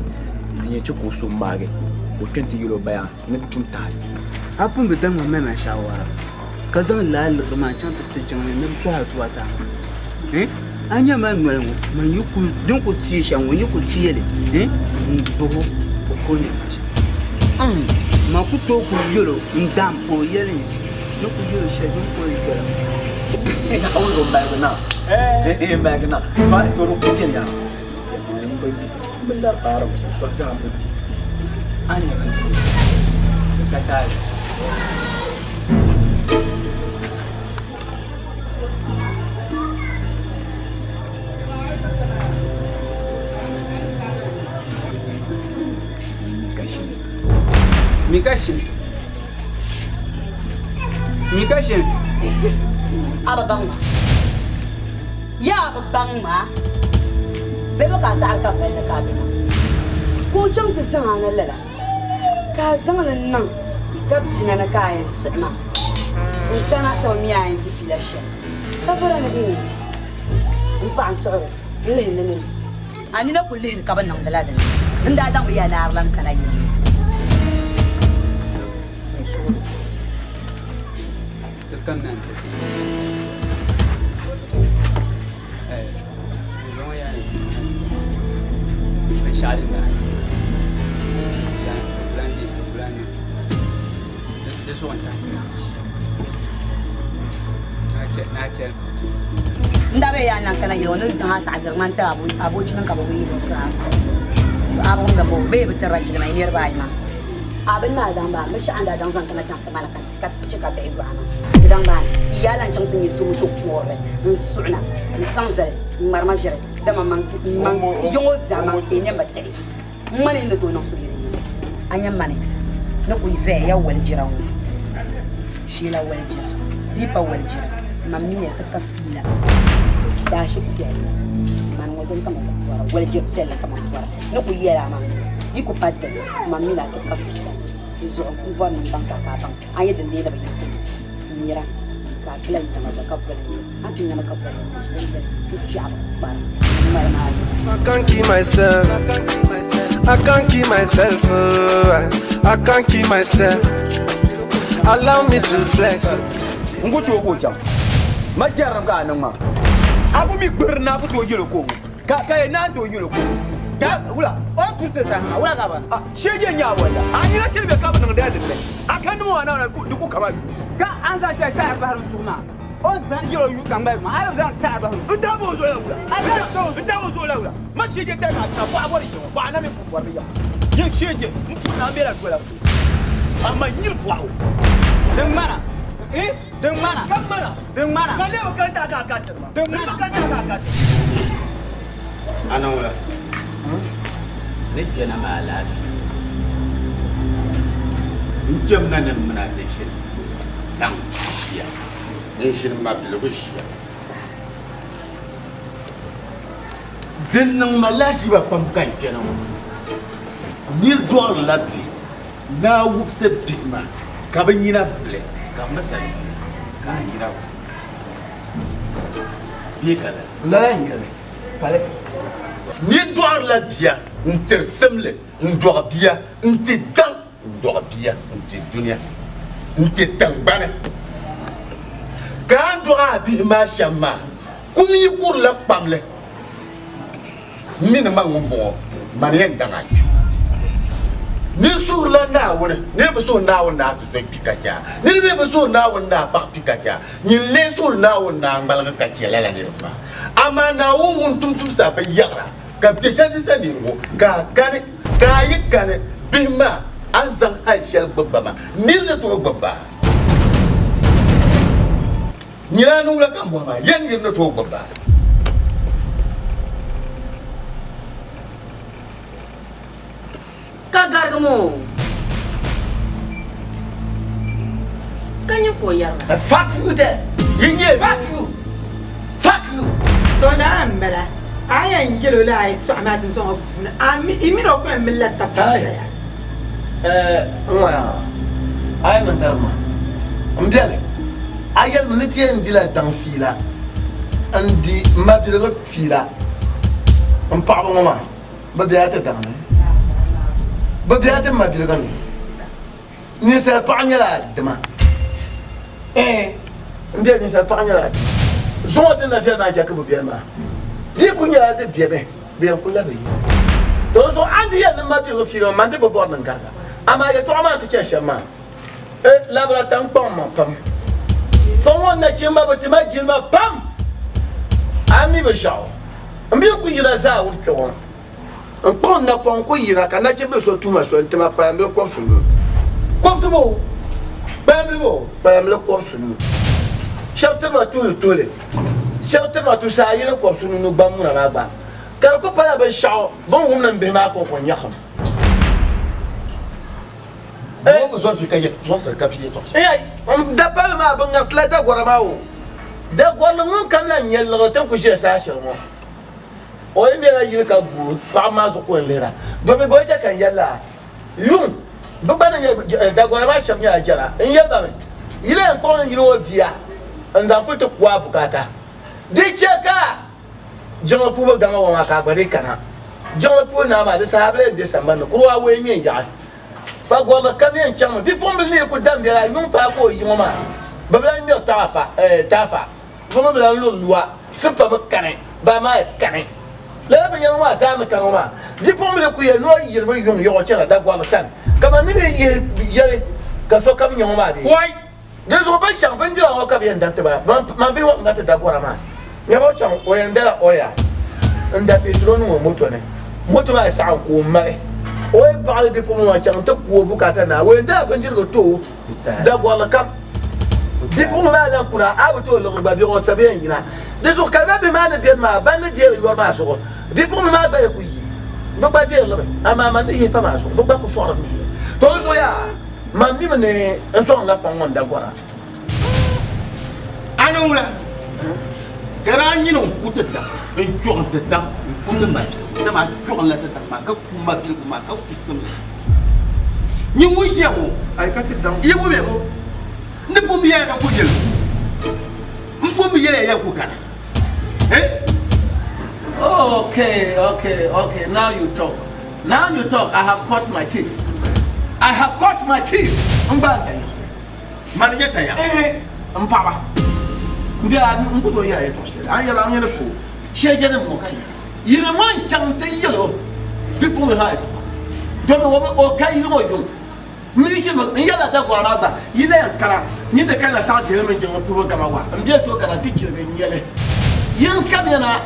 nyɛ chi ka o so maagi ka o kpɛ nti yɛl o baya ni tum taali. A pun bi daŋ ma mali ma shaawara ka zaŋ lala liɣiri maa chaŋ ti ti jiŋli ni bɛ sɔhi a tuma tahi ma. A nya man noli ŋɔ, man yi kul din ku teei shɛm ŋɔ, n yi ku teei li, n gbib o, o ku nya ma shɛm. Man ku tooi kul yɛl o n-dam ka o yɛli n yi ni ku yɛl o shɛli din ku yɛn dola. shini. Nyi ka shini. A bi baŋ ma. Yaa a bi baŋ ma. Bɛ bi ka a saɣiri ka vali ni ka a be na. Ka o chaŋ ti zaŋ a na lala, ka a zaŋ li niŋ gab jina ni ka a yɛn siɣi ma. N kana ti bi mi a yɛn di fiila shɛli, ka vara ni n n paɣa n suɣiri n lihi ni nini. A nina kul lihiri ka bi niŋdila dini. N daa daŋ bi ya naari lan kana yili ŋɔ. Ti kamina n-ti ti. Zuŋɔ yaa ni binshɛɣu din daa di zuɣu n-tahi naa chɛli. N daa be yaa lan kana yili ŋɔ ni zaŋ a saɣidiri ŋmani ti aboochinim ka bɛ bi yili scraps. To a bi wumdi m-bɔŋɔ bee bɛ tirila jilima yi niriba ayi maa. A bini maa daŋ baa, mi shɛɣu n daa daŋ zaŋ ti ma chaŋ samana ka ti chɛ ka bihi yɔɣa maa. Di daŋ baa ni, yi yaa lan chaŋ ti nya so moto kuɣirili n-suɣina n-zaŋ zali n-ŋmari ma ʒiri, dama man yiŋɔ zaa man kpee nyɛ m ba tiɣi. M mani n ni tooi niŋ so yili yini. A nya mani ni kuli zaya ya walijira ŋɔ, sheela walijira, di pa walijira, man mi ya ti ka fiila daashi piɛlli. Mani ŋɔ dini ka man ku bɔra, walijiri piɛlli ka man bɔra. Ni kuli yɛli a maa, yi ku pa dini, man mi na ti ka fiila. Di zuɣu m bɔri ni m baŋsi a ka a baŋ a ni din deei ni bi yi kuli mira ka a ti lahi nyama gba ka boli n a ti nyama ka boli n din beni n kpiɛɣu kpari ŋmali maa yuli. I can't keep myself. I can't keep myself. Oh, I can't keep myself. Allow me to flex. N ku tooi ka o chaŋ. Ma jɛrilim ka a niŋ maa. A ku mi gbiri ni a ku tooi yɛl o ka o ŋun. Ka ka yɛ naan tooi yɛl o ka o ŋun. Da wula? O ni turi ti saha maa, wula ka ba? A shee je nya a walla. A nyina shiri be ka bi niŋdi a dinni. A kandi ŋɔ maa na di ku kama yuusi. Ka a ni zaŋ shɛli tahiri bahiri n zuɣu maa, o ni zaŋ yɛl o yu ka ŋmaligi maa, a ni zaŋ tahiri bahiri o. N daa bo o zuɣu la wula? N daa bo o zuɣu la wula? Ma shee je tahi maa tiŋa, bɔɣa bɔri yiŋɔ, bɔɣa na mi pun bɔri li yaha. Yin shee je, m puhi ni a bela dola amaa nyiri fɔɣu. Di ŋmana, eh, di ŋmana. Ka ŋmana. Di ŋmana. Ka lee bi kani tahi ka a ka tiri ma. Di ŋmana. Bi kani tahi ka a ka tiri ma. A niŋ wula? Ni kpɛna maa alaafee. N kpɛmina ni m mini a ti ʒini daŋ ʒiya. N ʒini mabiligu ʒiya. Din niŋ ma lahiʒiba pam ka n kpɛna ŋɔ. Nir dɔɣirila bihi ni a wubisi bihi maa ka bɛ nyina bili ka m misa yi ka a nyina vuui. Bee ka lala? Lala n-nyɛ li, pali. Nir dɔɣirila bia n-tiri simli n-dɔɣi bia n-ti daŋ n-dɔɣi bia n-ti dunia n-ti tiŋgbani. Ka a ni dɔɣi a bihi maa shɛm maa, kum yi kurila kpamli. M mi ni man ŋun bɔŋɔ, mani yɛn daŋ a kpi. Nir suhirila Naawuni, nir bi suhiri Naawuni ni a ti so kpi ka chɛ a. Nir mi bi suhiri Naawuni ni a paɣ kpi ka chɛ a. Nyin lee suhiri Naawuni ni a ŋmaligi ka chɛ lala niriba maa. Amaa Naawuni ŋun tumtumsa bi yaɣira, ka bɛ shɛli di sa nir ŋɔ, ka a kani, ka a yi kani, bihi maa, a ni zaŋ hal shɛli gbib ba maa, nir ni tooi gbib ba? Nyina ni wula ka m bɔhi maa, ya nir ni tooi gbib ba? Ka garigi ma o, ka nyɛ ka o yɛri ma. Fuck you then! Yi nyɛ Fuck you! Fuck you! To naa m-bala, a yɛn yɛl o la a yɛtɔɣa maa ti zaŋ o puuni, a mi i mini o ku yɛn milila tab ka zaya. N ŋɔya, a yi niŋ ka di ma, m biɛli, a yɛlimi ni ti yɛn dila daŋ fiila n-di m mabiligu fiila m paɣiba ŋɔ maa, bɛ bela ti daŋ ni, bɛ bela ti mabiligu ni. Ninsal paɣa nyɛla a dima. Ɛɛn, m biɛli, ninsal paɣa nyɛla a dima. Zuŋɔ din na viɛli maa jɛki bi biɛli maa. Di yi kuli nyɛla di bemi, bɛ yɛn kuli labi yi zuɣu. To di zuɣu a ni di yɛli ni m mabiligu fiili ma, man di bi bɔri ni n gariga. Amaa yɛtɔɣa maa ni ti chani shɛm maa, e, labira taŋkpaŋ ma pam. Fɔŋ ŋɔ nachimba bi ti ma jilima pam. A mi bi ʒiɛɣu. M bi ku yina zaawuni kpe ŋɔ. N kpuɣi n napɔŋ ku yina ka nachimbil so tuhi ma soli n-ti ma kpayambili kɔbisi nuu. Kɔbisi bɔ? Kpayambili bɔ? Kpayambili kɔbisi nuu. Shɛba tiri ma tuhili tuhili, shɛba tiri ma tusa ayi ni kɔbisi nuu ni gbaŋ muna maa gba. Ka di ku pala binshɛɣu bɛ ni wum ni m bihi maa kɔŋko n-nyaɣisim. zɔri fi ka yɛ zɔsiri ka fi yɛtɔɣa shɛli. Da pali maa bi ŋaritila dagɔra maa o. Dagɔrili ŋun kam lahi nyɛ liɣiri ti ni ku ʒiya saha shɛli ŋɔ. O yi mɛla yili ka guui paɣaba maa zuɣu ka o yɛn lihira. Domi bɔ chɛ ka n yɛli laa? Yuŋ bɛ gba ni nyɛ dagɔra maa shɛba nyɛla jɛra. N yɛli ba mi, yili yɛn kpuɣi n yili o bia n-zaŋ kuli ti ku a bukaata. Di chɛ ka jiŋli puhibu gama ŋɔ maa ka a gba dii kana. Jiŋli puhi naa maa di saha a bi lee be sambani ni kuri a wee ŋme n-yaɣi. Pagɔrili kam yɛn chaŋmi. Bipuɣimbila ni yi ku dam biɛla yuŋ paai ka o yi ŋɔ maa, bɛ bi lan ŋmɛri taafa, taafa. Bɛ mi bi lan luri lua. Simpa mi kani, baa maa yi kani. Lala binyɛra ŋɔ maa zaa ni kani ŋɔ maa, bipuɣimbila yi ku yɛli ni o yirimi yuŋ yiɣi o chana Dagɔrili sani kaman ni di yihi yɛli ka sokam nya ŋɔ maa bee? Dinzuɣu bɛ ni chaŋ bindira ŋɔ ka bɛ yɛn da ti ba, man bihi ŋɔ n-da ti dagɔra maa. Nyama o chaŋ o yɛn dala oya n-da petrol niŋ o moto ni. Moto maa yi saɣim ka o mali. O yi baɣili bipuɣiŋga maa chaŋ nti ku o bukaata naai, o yɛn dala bindirigu ti o dagɔrili kam. Bipuɣiŋga maa lan kuna, a bi tooi liɣiri gba bɛ ŋɔ sa bɛ yɛn yina. Dinzuɣu kalima bihi maa ni beni maa, ban ni deeri yɔri maa zuɣu, bipuɣiŋga maa gba yi ku yi, bɛ gba deeri li mi. Amaa man ni yihi pa maa zuɣu, bɛ gba ku sɔɣiri mi. Tɔ di zuɣu yaa! Man mimi ni n sɔŋ la fɔŋ ŋɔ n-dagɔra. A ni wula ka daa nyini n-ku ti daŋ, n-kpiɔŋ ti daŋ n-ku ti mabiligu, dama a kpiɔŋla ti daŋ maa ka ku mabiligu maa ka ku simli. Nyin ŋun ʒiya ŋɔ, yi wumya ŋɔ, n ni pun bi yɛli ni n ku yɛl o, m pun bi yɛliya ya ku kana. Eh? Okay, okay, okay, now you talk. Now you talk, I have cut my teeth. I have cut my teeth. N gba n da yiɣisi. Mani nyɛ taya. Eh, n paɣaba. N bɛla n ku tooi yɛla yɛltɔɣa shɛli. A ni yɛla n yɛli fo. Shɛjɛnim ŋɔ ka yɛla. Yili ŋɔ n chaŋ ti yɛl o bipuɣiŋ ha yɛltɔɣa. Domi o bi o ka yili ŋɔ yuŋ. M mi ʒimi n yɛla dagɔra maa gba yi la yɛn kana nyin di kana saɣi dihili mini jiŋli puhibu gama wa m bɛ tooi kana ti chirigi n yɛli. Yin kamiyana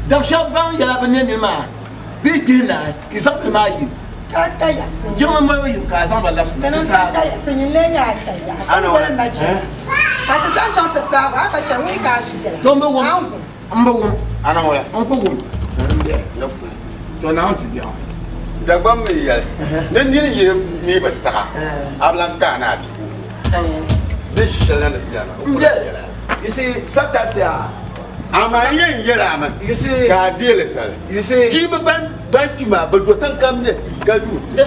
Dab shɛb ban yɛla bɛ ne nini maa bɛ kpihi naai, ka yi zaŋ bihi maa yim. Jiŋli molibu yim, ka a zaŋ ba labisi na ti saha. To m bi wum, m bi wum, n ku wum. To Naawuni ti biɛɣu. Dagbaŋ mi yɛli, ni nini yi mi bi taɣa, a bi lan kaai ni a bi di ʒi shɛli na ni ti yɛli ma, o ku lan yɛli a. You see, sometimes, yeah. Amaa n yɛn yɛl a mi ka a deei li zali. Kpiimba ban kpi maa, bɛ do tiŋ kam ni ka yuun ti.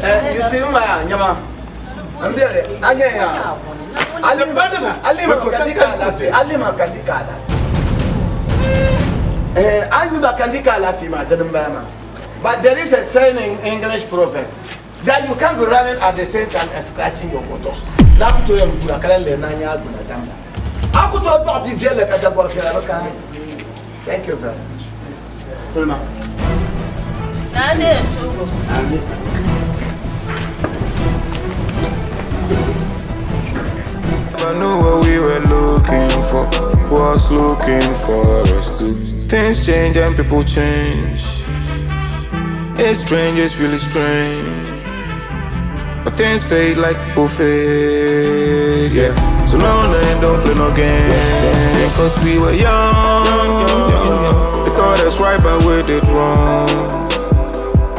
But there is a saying in English proverb that you can't be running at the same time and scratching your buttocks. Na ku tooi yɛn gura ka lahi lihiri ni a nya a gbuna damda. A ku tooi dɔɣi bi viɛlli ka dagɔri viɛla bi kana. Thank you very much. Kulima. Naa ne suugo. I knew what we were looking for, was looking for us to. Things change and people change. It's strange, it's really strange. But things fade like buffet, yeah. So no name, don't play no game. Cause we were young. We thought that's right, but we did wrong.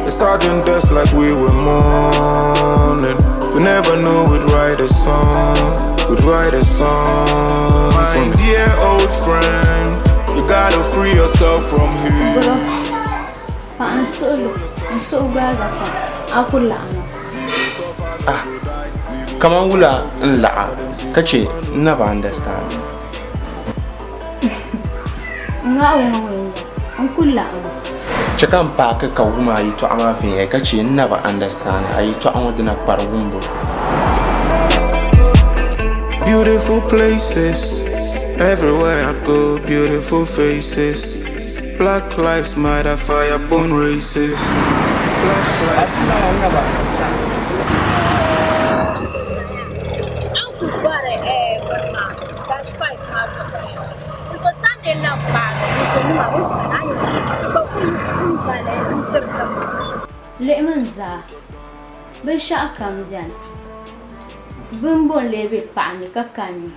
The sergeant dressed like we were mourning. We never knew we'd write a song. We'd write a song. My dear old friend, you gotta free yourself from here. Paɣa n suhuri n suhu gbaagi pam a ku laɣima. Ah, kaman wula n laɣa ka che n na bi understand. N ŋahibu ŋɔ ŋun ya n ku laɣima. Che ka n paaki ka wum a yɛtɔɣa maa viɛnyɛla ka che n na bi understand a yɛtɔɣa ŋɔ dina kpari wumbu. Beautiful places, everywhere I go, beautiful faces. Black lives matter, fire born racist. Black lives matter. Lihimi n zaa, binshɛɣu kam beni. Bini bo n-lee be paɣa ni ka ka ni?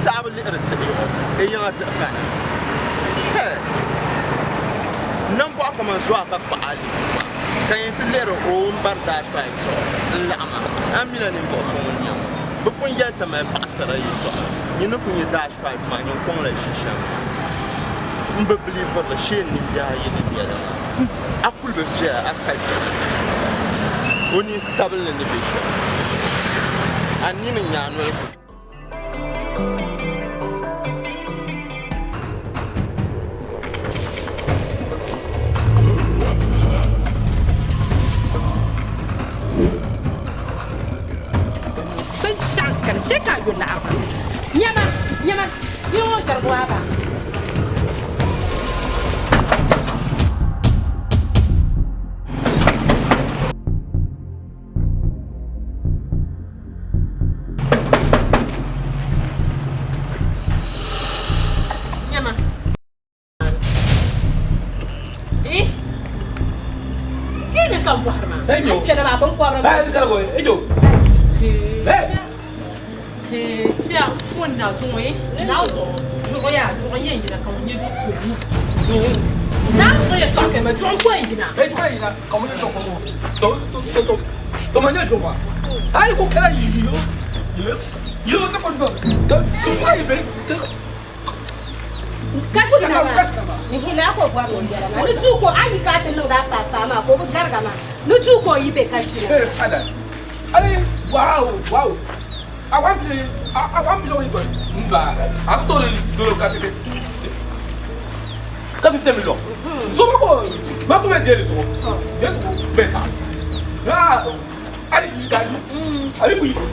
Saɣa bi lihiri tihi yi yiŋa diɣi kana. Hɛ! Nambɔɣu kaman zɔa ka kpaɣi a liŋ tima. Ka yin ti lihiri o ŋun bari dash five zuɣu n-laɣim a, a ni mina ninvuɣ so ŋun nyɛ o. Bɛ pun yɛli ti mali paɣisara yɛtɔɣa, nyin ni kul nyɛ dash five maa, nyin kɔŋla ʒi shɛm. M bi biliiviri li, shee n nimbihi ayi ni bela maa. A kul bi viɛla, a ka viɛla. O nin sabinli ni be shɛm, a nini n-nyɛ a noli ku. Binshɛɣu n-kani shee ka a yo laɣiri nyama nyama bia ŋɔ jɛrigu aba. Nyama. Eh? Kini ka bɔhiri maa? Hey, Chɛli maa binkɔbiri maa. Hey, kala boy. Hey, yo. Hey. Hey, chia n fon na zuŋɔ ye. Na zuɣu. Zuɣu yaa, zuɣu yɛn yina ka ŋun nyɛ zuɣu ko bu. Na zuɣu yɛ tɔɣa kama zuɣu ko yina. Hey, zuɣu yina ka ŋun nyɛ zuɣu ko bu. To to to to. To ma nyɛ zuɣu maa. Ai ko kala yi yo. Yo. Yo to ko to. To zuɣu yi be. Kashina maa, ni hila ka o bɔri o yɛla maa. Ni duu ka o, a yi ka a ti niŋdi a paapaa maa ka o bi gariga maa. Ni duu ka o yi be kashina. Hey, father. Ai, wow, wow. I want to, I want to know Mba, I'm told you ka 50. Ka 50 million. So ma ko, ma ko me jeli so. De ko be sa. Ah, ali ka ali ku.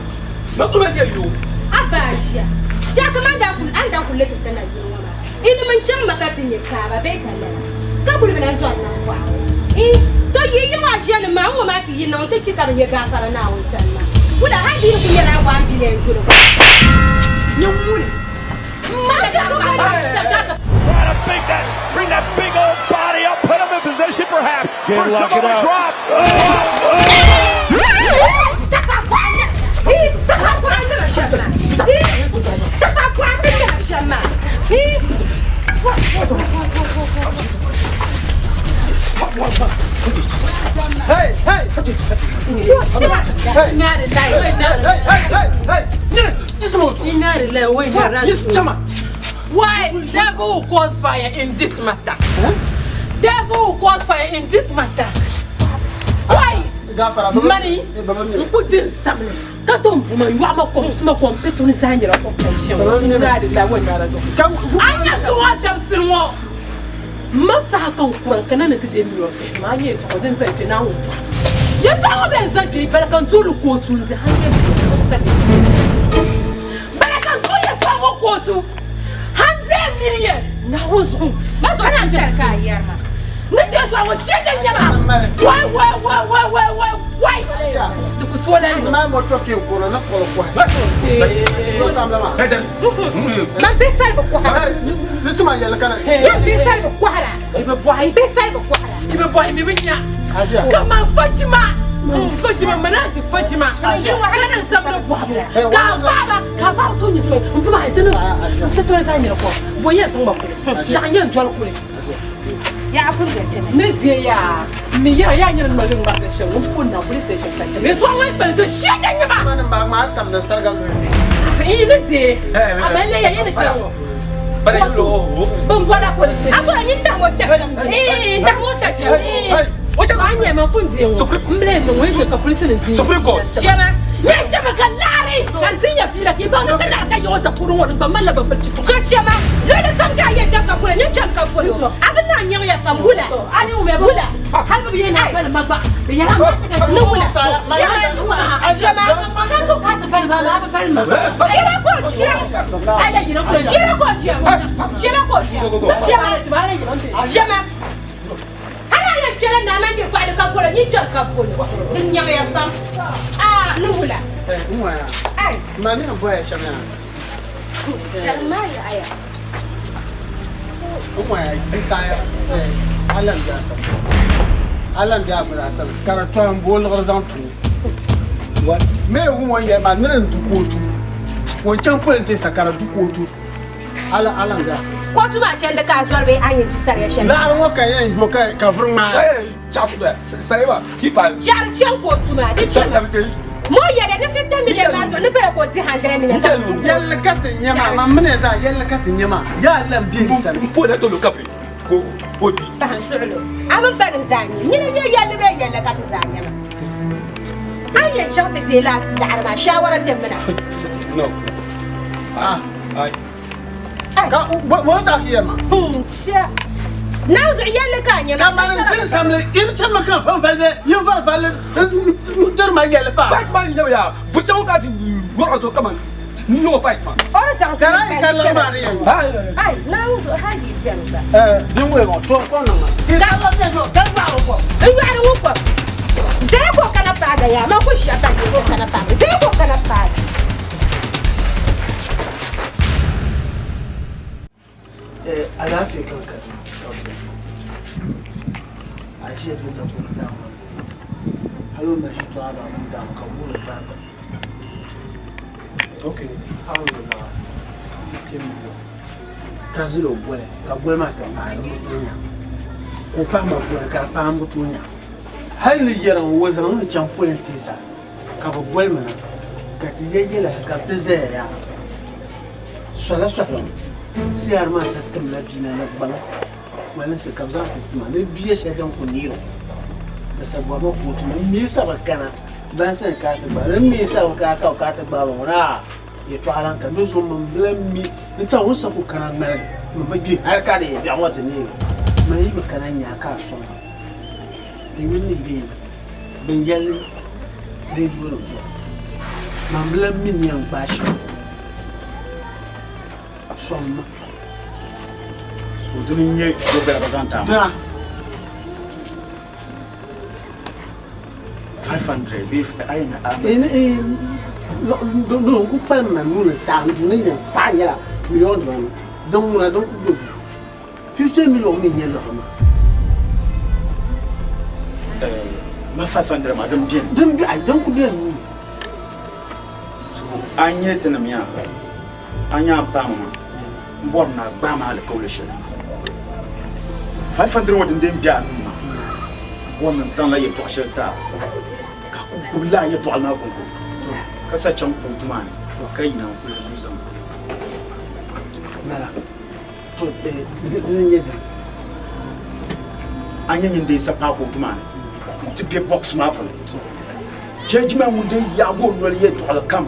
Ma ko me jeli yo. Abba ʒiya. Chɛ ka man daa kul, a ni daa kul le ti ti na yili ŋɔ maa, ini min chaŋ Maka ti nya Kaaba bee ka lala, ka kul bi lan zɔri nambɔɣu. Iin, to yi yi ŋɔ a ʒiya ni maa, n-ŋɔ maa ti yi niŋ nti chɛ ka bɛ nya gaafara Naawuni sani maa. Wula, hal di yi kul nyɛla a 1 billion doli gba. Nyin ŋuni? Try to big that, bring that big old body up, put him in position perhaps Can't for lock it Samoa up. drop. Hey, hey! Hey! Hey, hey, hey, hey! Why devil will cause fire in this matter? Devil will cause fire in this matter. Why? Mani, n ku di n samli ka tom buma yɔɣu ma kom suma kom piti ni zaa nyɛla kom kom shɛm a nya zuŋɔ dabisili ŋɔ ma saha ka n kura n kana ni ti deei million bihi maa nyɛ yɛtɔɣa din zani kpe Naawuni tɔha yɛtɔɣa ŋɔ bɛn zani kpe bala ka n duuli kootu n di hundred million bala ka n duuli yɛtɔɣa ŋɔ kootu hundred million Naawuni zuɣu ma zuɣu na n tari ka a yɛri ma ni ti yɛtɔɣa ŋɔ shee din nyɛ maa wai wai wai wai wai wai wai di ku tooi lahi niŋ. Maa moto ke koro na kolo kohi. Man bihi fali bi kɔhira. Ni tuma yɛli kana. Yan bihi fali bi kɔhira. I bi bɔhi. Bihi fali bi kɔhira. I bi bɔhi mi bi nya. Ka man Fatima, Fatima Manasi Fatima. Ka na sabiri bɔhibu. Ka a paɣaba, ka a paɣaba so nyɛ so. N tuma a dini. N ti toli zaŋ nyɛli kɔ. Bɔ yɛn zaŋ ma kuli. Zaɣ yɛn doli kuli. Ni deei yaa mi yɛra yaa nyɛla ŋmaligi ŋmarigi shɛm ŋun pun na police station ka chɛ mi zuɣu ŋun kpali do shee ka nyɛ ma. Ii ni deei a mali ya ni chɛ ŋɔ bin bɔla police station. Abɔra nyin dahi ŋɔ tahi ii dahi ŋɔ tahi ii. O chɛ ka nyɛ ma pun deei ŋɔ n bila niŋ ŋɔ chɛ ka polisi nim deei. Supreme Court. Shɛba nyɛ chɛ mi ka laɣiri ka di ti nya fiila ka i baŋ ni ka laɣiri ka yiɣi o takuri ŋɔ ni gba malila bin pili So chɛma, luɣili kam ka a yɛn chaŋ ka kuli, nyin cham ka kuli o, a bi naan nyaŋ ya pam, wula? Wula? Ni wula? Chɛma, chɛma, chɛla ka o chaŋ, chɛla ka o chaŋ, chɛla ka o chaŋ, chɛma, chɛma, hali a yɛn kpɛla naa maa nyɛ paɣili ka kuli, nyin cham ka kuli o, di nyaŋ ya pam, aa, ni wula? Ai. Ka di tɔhi m-booi liɣiri zaŋ ti o. Mɛ wum o ni yɛli maa niri n-du kootu. Ŋun chaŋ polintiisa ka di du kootu. A lan be asali. Kootu maa chandi ka a zɔri bee a ni yɛn di sariya shɛli. Laɣiri ŋɔ ka yɛn yo ka vuri ŋmaai. Chaɣu ti salima ti pa. Chaɣu chaŋ ka o tuma di chɛma. Mo yɛda ni 50 million maa zuɣu ni bala ka o di 100 million. Yɛlli ka ti nya maa, man mini ya zaa yɛlli ka ti nya maa, yaa lan be n sani. M po na tolo kabiri ka o kpi. Paɣa suɣulo, a mini banim zaa nya, nyini n-nyɛ yɛlli bee yɛlli ka ti zaa nya maa? A ni yɛn chaŋ ti deei laɣiri maa, shaawara beni mi na? No. Ah. Ai. Ka o ta ki yɛli ma. Chɛ. Naawuni zuɣu yɛlli ka a nya maa. Ka mani n tin samli, yi bi chɛ ma ka n fa n-vali bee yi n-vari valli n-tiri ma yɛlli paa. Fight maa ni yaa, buchɛŋ ka ti yɔrɔ so kaman n-niŋ o fight maa. O ni zaŋ Ka daa yi ka liɣiri maa ni yɛn nyɛ. Ai, Naawuni zuɣu hal yi beni gba. Din wuhi ŋɔ, to kɔŋ niŋ ma. Ka n yɔɣiri ŋun kom. Zaya ka o kana paagi yaa, man ku ʒiya pa ka o kana paagi. Zaya ka o kana paagi. Alaafee ka n ka ti a ʒiya bɛ dakoro daa ŋɔ ni hali o mali shitɔɣu maa mini daa ka wuhiri gbarigi paɣa ni o laɣa 50 million ka zali o goli ka goli maa ti paai di bi tooi nya ka o pahi ma goli ka di paai n bi tooi nya hali ni yɛra ŋɔ o zaŋ mi chaŋ polintiisa ka bɛ boli ma na ka ti ya yɛla ka bɛ ti zaya yaa sɔla sɔhili CR maa sa timla bia na ni gbaŋ walinsi ka bɛ zaŋ ti tima ni bia shɛli din ku neeri o di sa bɔri ma kootu ni m mi sa bi kana ban sani ka a ti gbaai ni m mi sa bi kana ka bɛ ka a ti gbaai ba ŋɔ na yɛtɔɣa lan ka di zuɣu min bi lan mi n tɛha o ni sa ku kana ŋmaligi min bi gbi hali ka di biɛɣu ŋɔ ti neegi man yi bi kana n nya ka a sɔŋ ma di yuli ni yili bin yɛli redio nim zuɣu man bi lan mi ni yɛn gbaai shɛm sɔŋ ma. So dini n-nyɛ do gbaya ka zaŋ taai Dina. 500 bee ayi na a No n ku kpalim ma nuu ni saɣa n duu ni yɛn saɣa nyɛla miliɔn dibanu din ŋuna din ku be duu 50 million mi nyɛ liɣiri maa. Ma 500 maa din beni. Din be ayi din ku be nuu ni. A nyɛ tinim yaa a nya a ba maa n bɔri ni a gbaai ma alikauli shɛli 500 ŋɔ din din be a nuu maa n bɔri ni n zaŋla yɛltɔɣa shɛli ti a ka a ku gbubi lala yɛltɔɣali maa kɔŋko ka sa chaŋ kootu maa ni ka yina n kuli n zaŋ Mala. To dini n-nyɛ dini? A nyɛ nyin dee sa paai kootu maa ni nti be box maa puuni. Judge maa ŋun dee yaagi o noli yɛltɔɣili kam.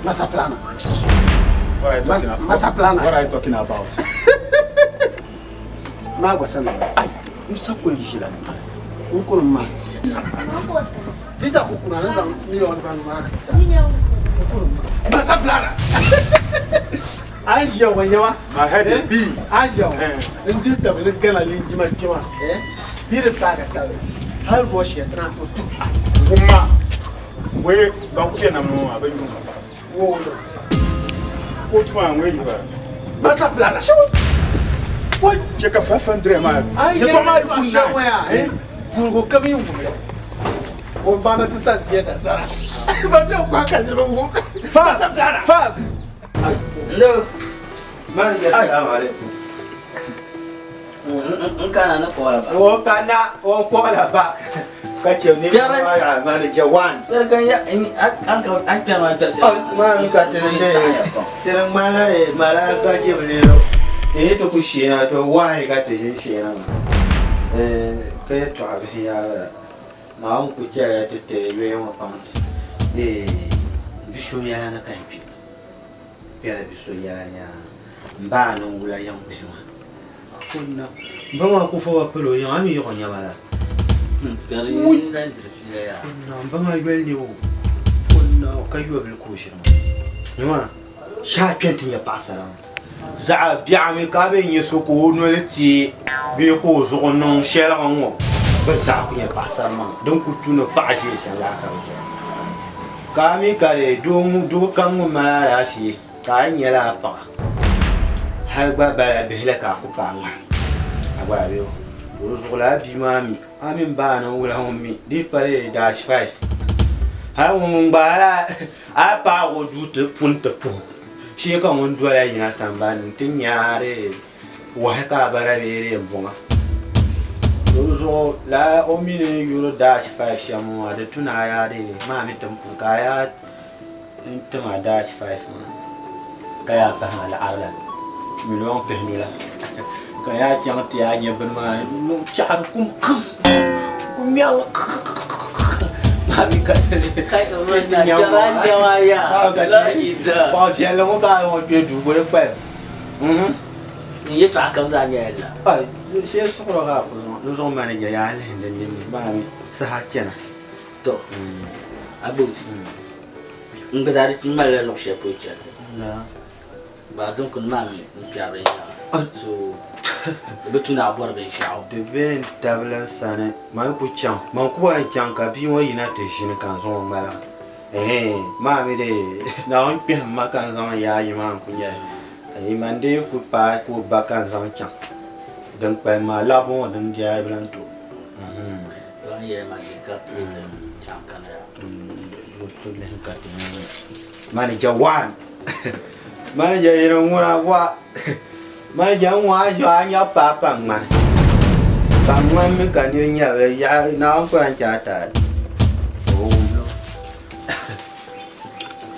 Masa plana. What are you talking about? Masa plana. What are you talking about? Maa gba sani. Ai, n sa ko n ʒila ni. N kurim maa. Visa ku kuna ni zaŋ miliɔn dibanu maa na. N kurim maa. Masa plana. A ni ʒiya ŋɔ nyɛma. My head is big. A ni ʒiya ŋɔ. N dihi tabili ni Ghana linjima kpɛma. Bɛ di paagi tabili. Hali Russia ti naan tooi tuhi a. Wumma, wee ban ku bɛ nam ŋɔ maa bɛ yuma. Wo Kootu maa ŋɔ yihi ba. Masa plana. Wai chɛ ka 500 maa. Ai Yɛltɔɣa maa yi ku naai. Vurugu kam yi wumli. O baana ti san diɛ dasara. Ba bɛ gba ka niriba wum. Fast! Masa plana. Fast! Hello. Manager, salamu alaikum. N kana ni kɔɔla ba. O kana o kɔɔla ba ka chɛ ni manager one. Kpɛri kan ya an ka an kpɛri maa kpɛri shɛli. Maa mi ka tiri ne tiri ŋmanila de mala ka jibili lo. Ti yi ti ku sheena to wahi ka ti ʒin sheena maa. Ka yɛtɔɣa bihi yaa bala. Naawuni ku chɛliya ti ti yoya ŋɔ pam di bi so yɛla ni ka yi kpi. Kpɛla bi so yɛla ni yaa m ba a niŋ wula yiŋ bihi maa. Kunna m ba maa ku fo ba pali o yiŋ a mi yiɣi o nyɛma la. Kunna m ba maa yoli ni o kunna ka yobili ka o ʒiri maa. Nyɛma shɛhi kpɛ nti nya paɣasara maa. Zaɣ biɛɣu mi ka a bee nya so ka o noli teei bee ka o zuɣu niŋ shɛliga ŋ-ŋɔ bɛ zaa ku nyɛ paɣisar maŋ din ku tu ni paɣa ʒe shɛm laa ka bɛ ʒiya. Ka a mi ka doo kam ŋun mali alaafee ka a yi nyɛla a paɣa hali gba bala bihi la ka a ku paai ŋmahim a gba a be o ka o zuɣu lala bia maa mi a mini ba ni wula ŋun mi di pali dash 5 hali ŋun gba a yi paagi o duu ti puni ti puhi shee ka ŋun dola yina sambani ni ti nyaari. Wahi ka a bara bee di yɛn bɔŋa. Dinzuɣu lala o mi ni yuri dash 5 shɛm ŋɔ maa di tu ni a yaa di maa mi tim puni ka a yaa n tim a dash 5 maa ka yaa pahi ma laɣiri la miliɔn pihinu la ka yaa chaŋ ti yaa nyɛ bini maa niŋ chaɣiri kum kam kum maa mi ka ti nya paɣa viɛlli ŋɔ ka a ŋɔ kpe duu bɔ di kpalim. N yɛtɔɣa kam zaa nyɛla la. Ai, shee suɣuro ka a ku zaŋ n zaŋ manija yaa lihi din ninni maa mi saha chana. To, Abu, n gba zaa di malila luɣ shɛli polo chandi. Ba din kuni maa mi n kpɛri binshaɣu. So, di bi tu ni a bɔri binshaɣu. Di be n tabili n sani, man ku chaŋ, man ku bɔri n chaŋ ka bia ŋɔ yina ti ʒini ka n zaŋ o ŋmaligi. Ɛhɛn, maa mi dee Naawuni kpɛhim ma ka n zaŋ n yaayi maa n-ku nyɛli. Ayi, man dee ku paai ka o ba ka n zaŋ chaŋ. Din kpalim maa labi ŋɔ din biɛla di bi lan tooi. Manager one, manager yini ŋuna wa, manager ŋɔ a ʒi a nya paai pa ŋmani. Pa ŋmani mi ka niri nyɛli yaɣa Naawuni ku lan chɛ a taali. O wumli o.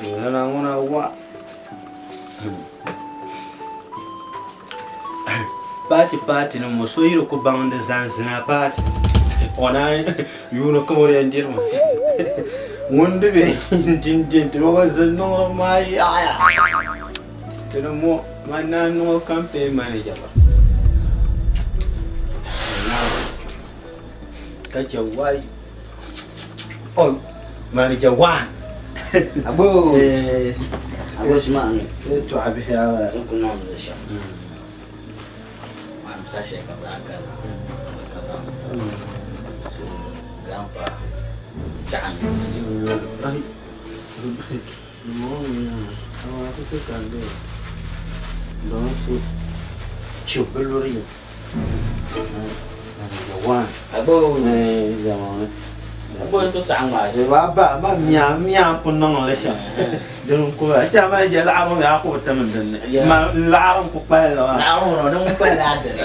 Ŋuna ŋuna wa. Paati paati nim ŋɔ so yi di ku baŋ di zani zina paati o naan yuuni kam o di yɛn dirimi ŋun di bɛ din di o gba zini niŋdi maa yaɣaya ti ni mo man naan niŋ o campaign manager gba ka chɛ wai Oh, manager one. Abo. Eh. Abo sima ni. To abi ya. N ku niŋ li shɛm. Maa mi sa shɛli ka baa ka ka zaŋ so grandpa taɣa Ai. Mo ya. Awa ku ka de. Don su. Chubuluri. Abo. Abo to saɣa ŋmaa. Ba ba ma miya miya pun niŋ li shɛm. Din ku ba chɛ ma je laɣiri mi a ku bi tim din ni. Ma laɣiri ku kpali la. Laɣiri ŋɔ din ku kpali la dini.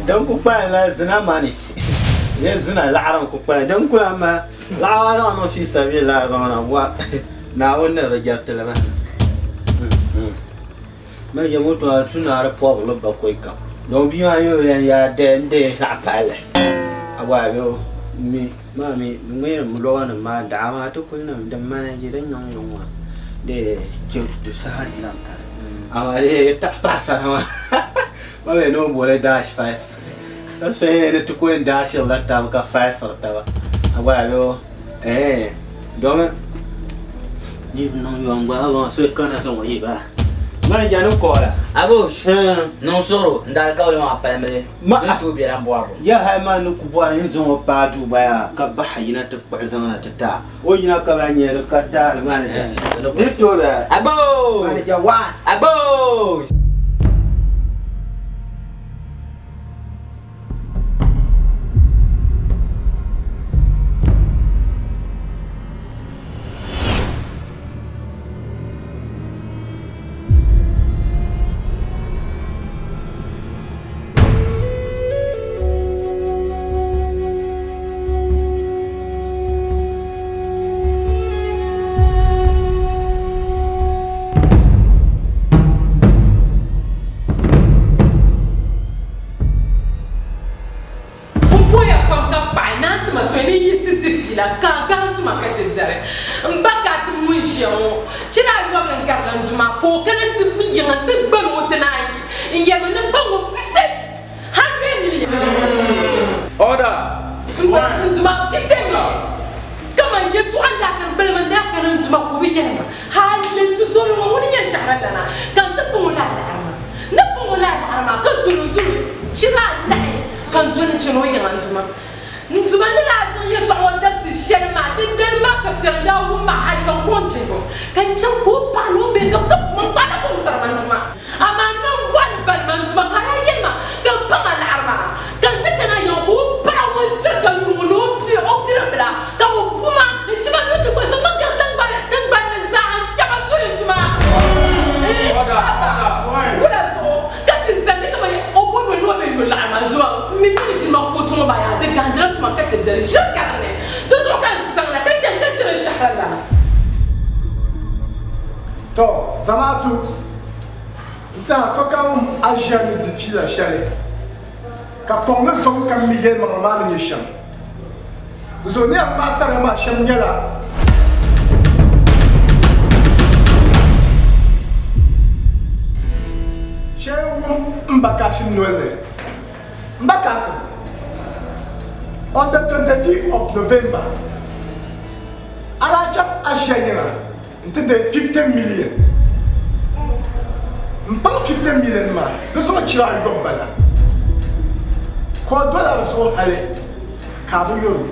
Din ku kpali la zina mani. Ye zina laɣiri ku kpali din ku la ma laɣiri zaŋ niŋ fi sabilillahi baŋ na wa Naawuni ni di jɛritili maa. Ma je moto a tu na di pɔbiri bakɔi kam. Don bia maa yɛn yɛn yaa dee n deei zaɣ palli. A gba a bɛ mi maa mi ŋmɛri mi lɔba nim maa daɣa maa ti kuli niŋ din manage din niŋ niŋ maa dee chɛ di saha di lahi kani. Amaa dee taɣi paɣasara maa ma bɛ ni o boli dash five ka so yɛn ni ti ku yɛn daashiri la taba ka fayifiri taba a gba a bɛ ɛɛn domi Yi niŋ yɔŋ gba a so kana zaŋ o yi ba. Manager ni kɔɔla. Abush, niŋ suhuro n daalikauli maa palimili din tooi bela n bɔrigu. Ya hali maa ni ku bɔri n zaŋ o paai duu gba yaa ka bahi yina ti kpuɣi zaŋ na ti ti a. O yina ka bɛ nyɛ di ka daali manager. Di tooi bɛ. Abush! Manager one. Abush! N poya pam ka paɣi naan ti ma soya ni yiɣisi di fiila ka a gahim suma ka chɛ biɛri. M ba Kasim ŋun ʒiya ŋɔ chira ayɔbili n-garila n duma ka o kana ti bi yiŋa nti gbani o dina ayi n yɛli ma ni m ba ŋɔ 50, 100 million. Order! M ba n duma 50 million kaman yɛltɔɣa n-daa kani balima n-daa kani n duma ka o bi yɛli ma. Hali n ti zoli ŋɔ ŋuni nyɛ shɛhira lana ka n ti paŋ o lala laɣiri maa. N ni paŋ o lala laɣiri maa ka doli o doli chira anahi ka n doli n-chani o yiŋa n duma. N duma ni daa zaŋ yɛtɔɣa ŋɔ dabisi shɛli maa, dindali maa ka piɛri daa wum ma hali ka n kɔŋ dihibu ka n chaŋ ka o paɣa ni o bihi ka bɛ ti puma n-kpaai la kuŋsiri ma n duma. Amaa n niŋ bɔhi ni bali ma n duma ka a daa yɛli ma ka n paŋ a laɣiri maa ka n ti kana yiŋa ka o paɣa ŋun diri ka nyuri ŋɔ ni o bia o bidibila ka bɛ bu ma n-ʒi ma nuu ti gba zaŋ ma gari tiŋgbani ni zaa n-chɛ ma soli n duma. Wula zuɣu? dali ʒiri ka di ni. Di zuɣu ka n zaŋ na ka chani ka chiri n shɛhira lana. Tɔ! Zamaatu, n tɛha sokam wum a ʒiya ni di fiila shɛli, ka kɔŋ ni sokam mi yɛlimaŋli maa ni nyɛ shɛm. Di zuɣu ni yɛn kpaai sariya maa shɛm nyɛla. Shee wum m ba Kashim noli ni. M ba Kasim, on the 25th of November, a daa chaŋ a ʒiya yiŋa nti deei 50 million. M paŋ 50 million maa, di zuɣu chira ayɔbu bala. Ka o dola di zuɣu hali ka a bi yɔr o,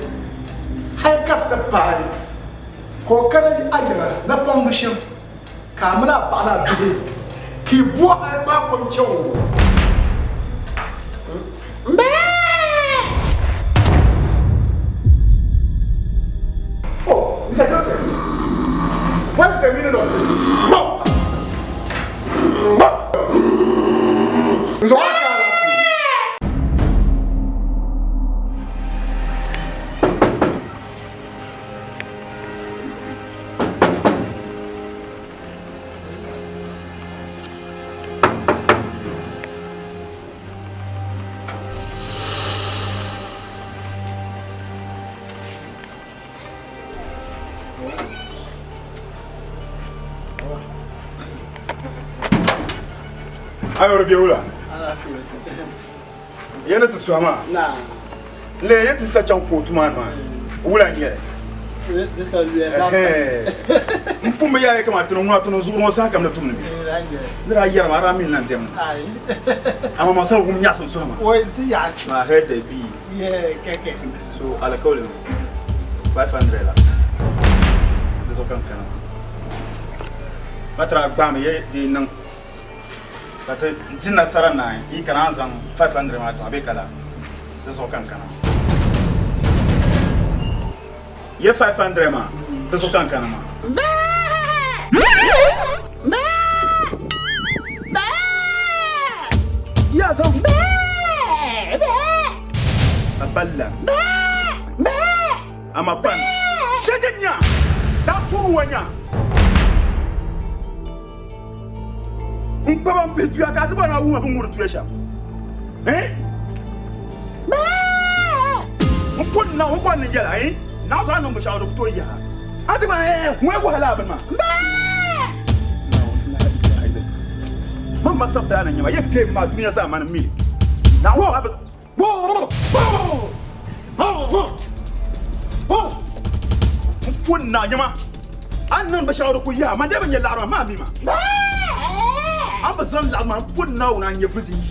hali ka di ti paai ka o kana a yiŋa napɔŋ bi shɛm, ka a mini a paɣa ni a bihi ka yi bo hali kpaai kom chaŋ o. Oh, Mr. Joseph, what is the meaning of this? Nzɔɣa ka alaafee. Ayɔri bɛ wula ya ni ti suhi maa n lee ya ti sa chaŋ kootu maa ni maa wula n-nyɛ li n pun bi yaaya kaman ti ni ŋuna ti ni zuɣuri ŋɔ sahakam ni tumdi mi ni daa yɛri ma a daa mi n-lan diɛm ni amaa maa sani wum nyaɣisim suhi ma I heard the bee so alikauli 500 la di zuɣu ka n kana ma ti daa gbaami ya di niŋ ka ti di nasara naai yi kana a ni zaŋ 500 maa ti ma bee ka laa di zuɣu ka n kana ye 500 maa di zuɣu ka n kana maa. Ya zaŋ a balla ama pan shɛje nya daa puri wa nya n kpaba n bihi tuya ka a ti bɔri ni a wuhi ma bɛ ŋuri tuya shɛm eh? N pun na n bɔri ni n yɛla eh? Naɣ zuɣu a niŋ binshɛɣu di ku tooi yaha a ti gba eh, ŋun wahala a bini maa Man ma sab daa ni nyɛ ma yɛ kpee maa dunia zaa mani mi li Naawuni a bi N pun na nyɛ ma a ni niŋ binshɛɣu di ku yaha man dee bi nyɛ laɣiri maa maa mi ma a bi zaŋ laɣiri maa n pun Naawuni a nyɛvuli din yi.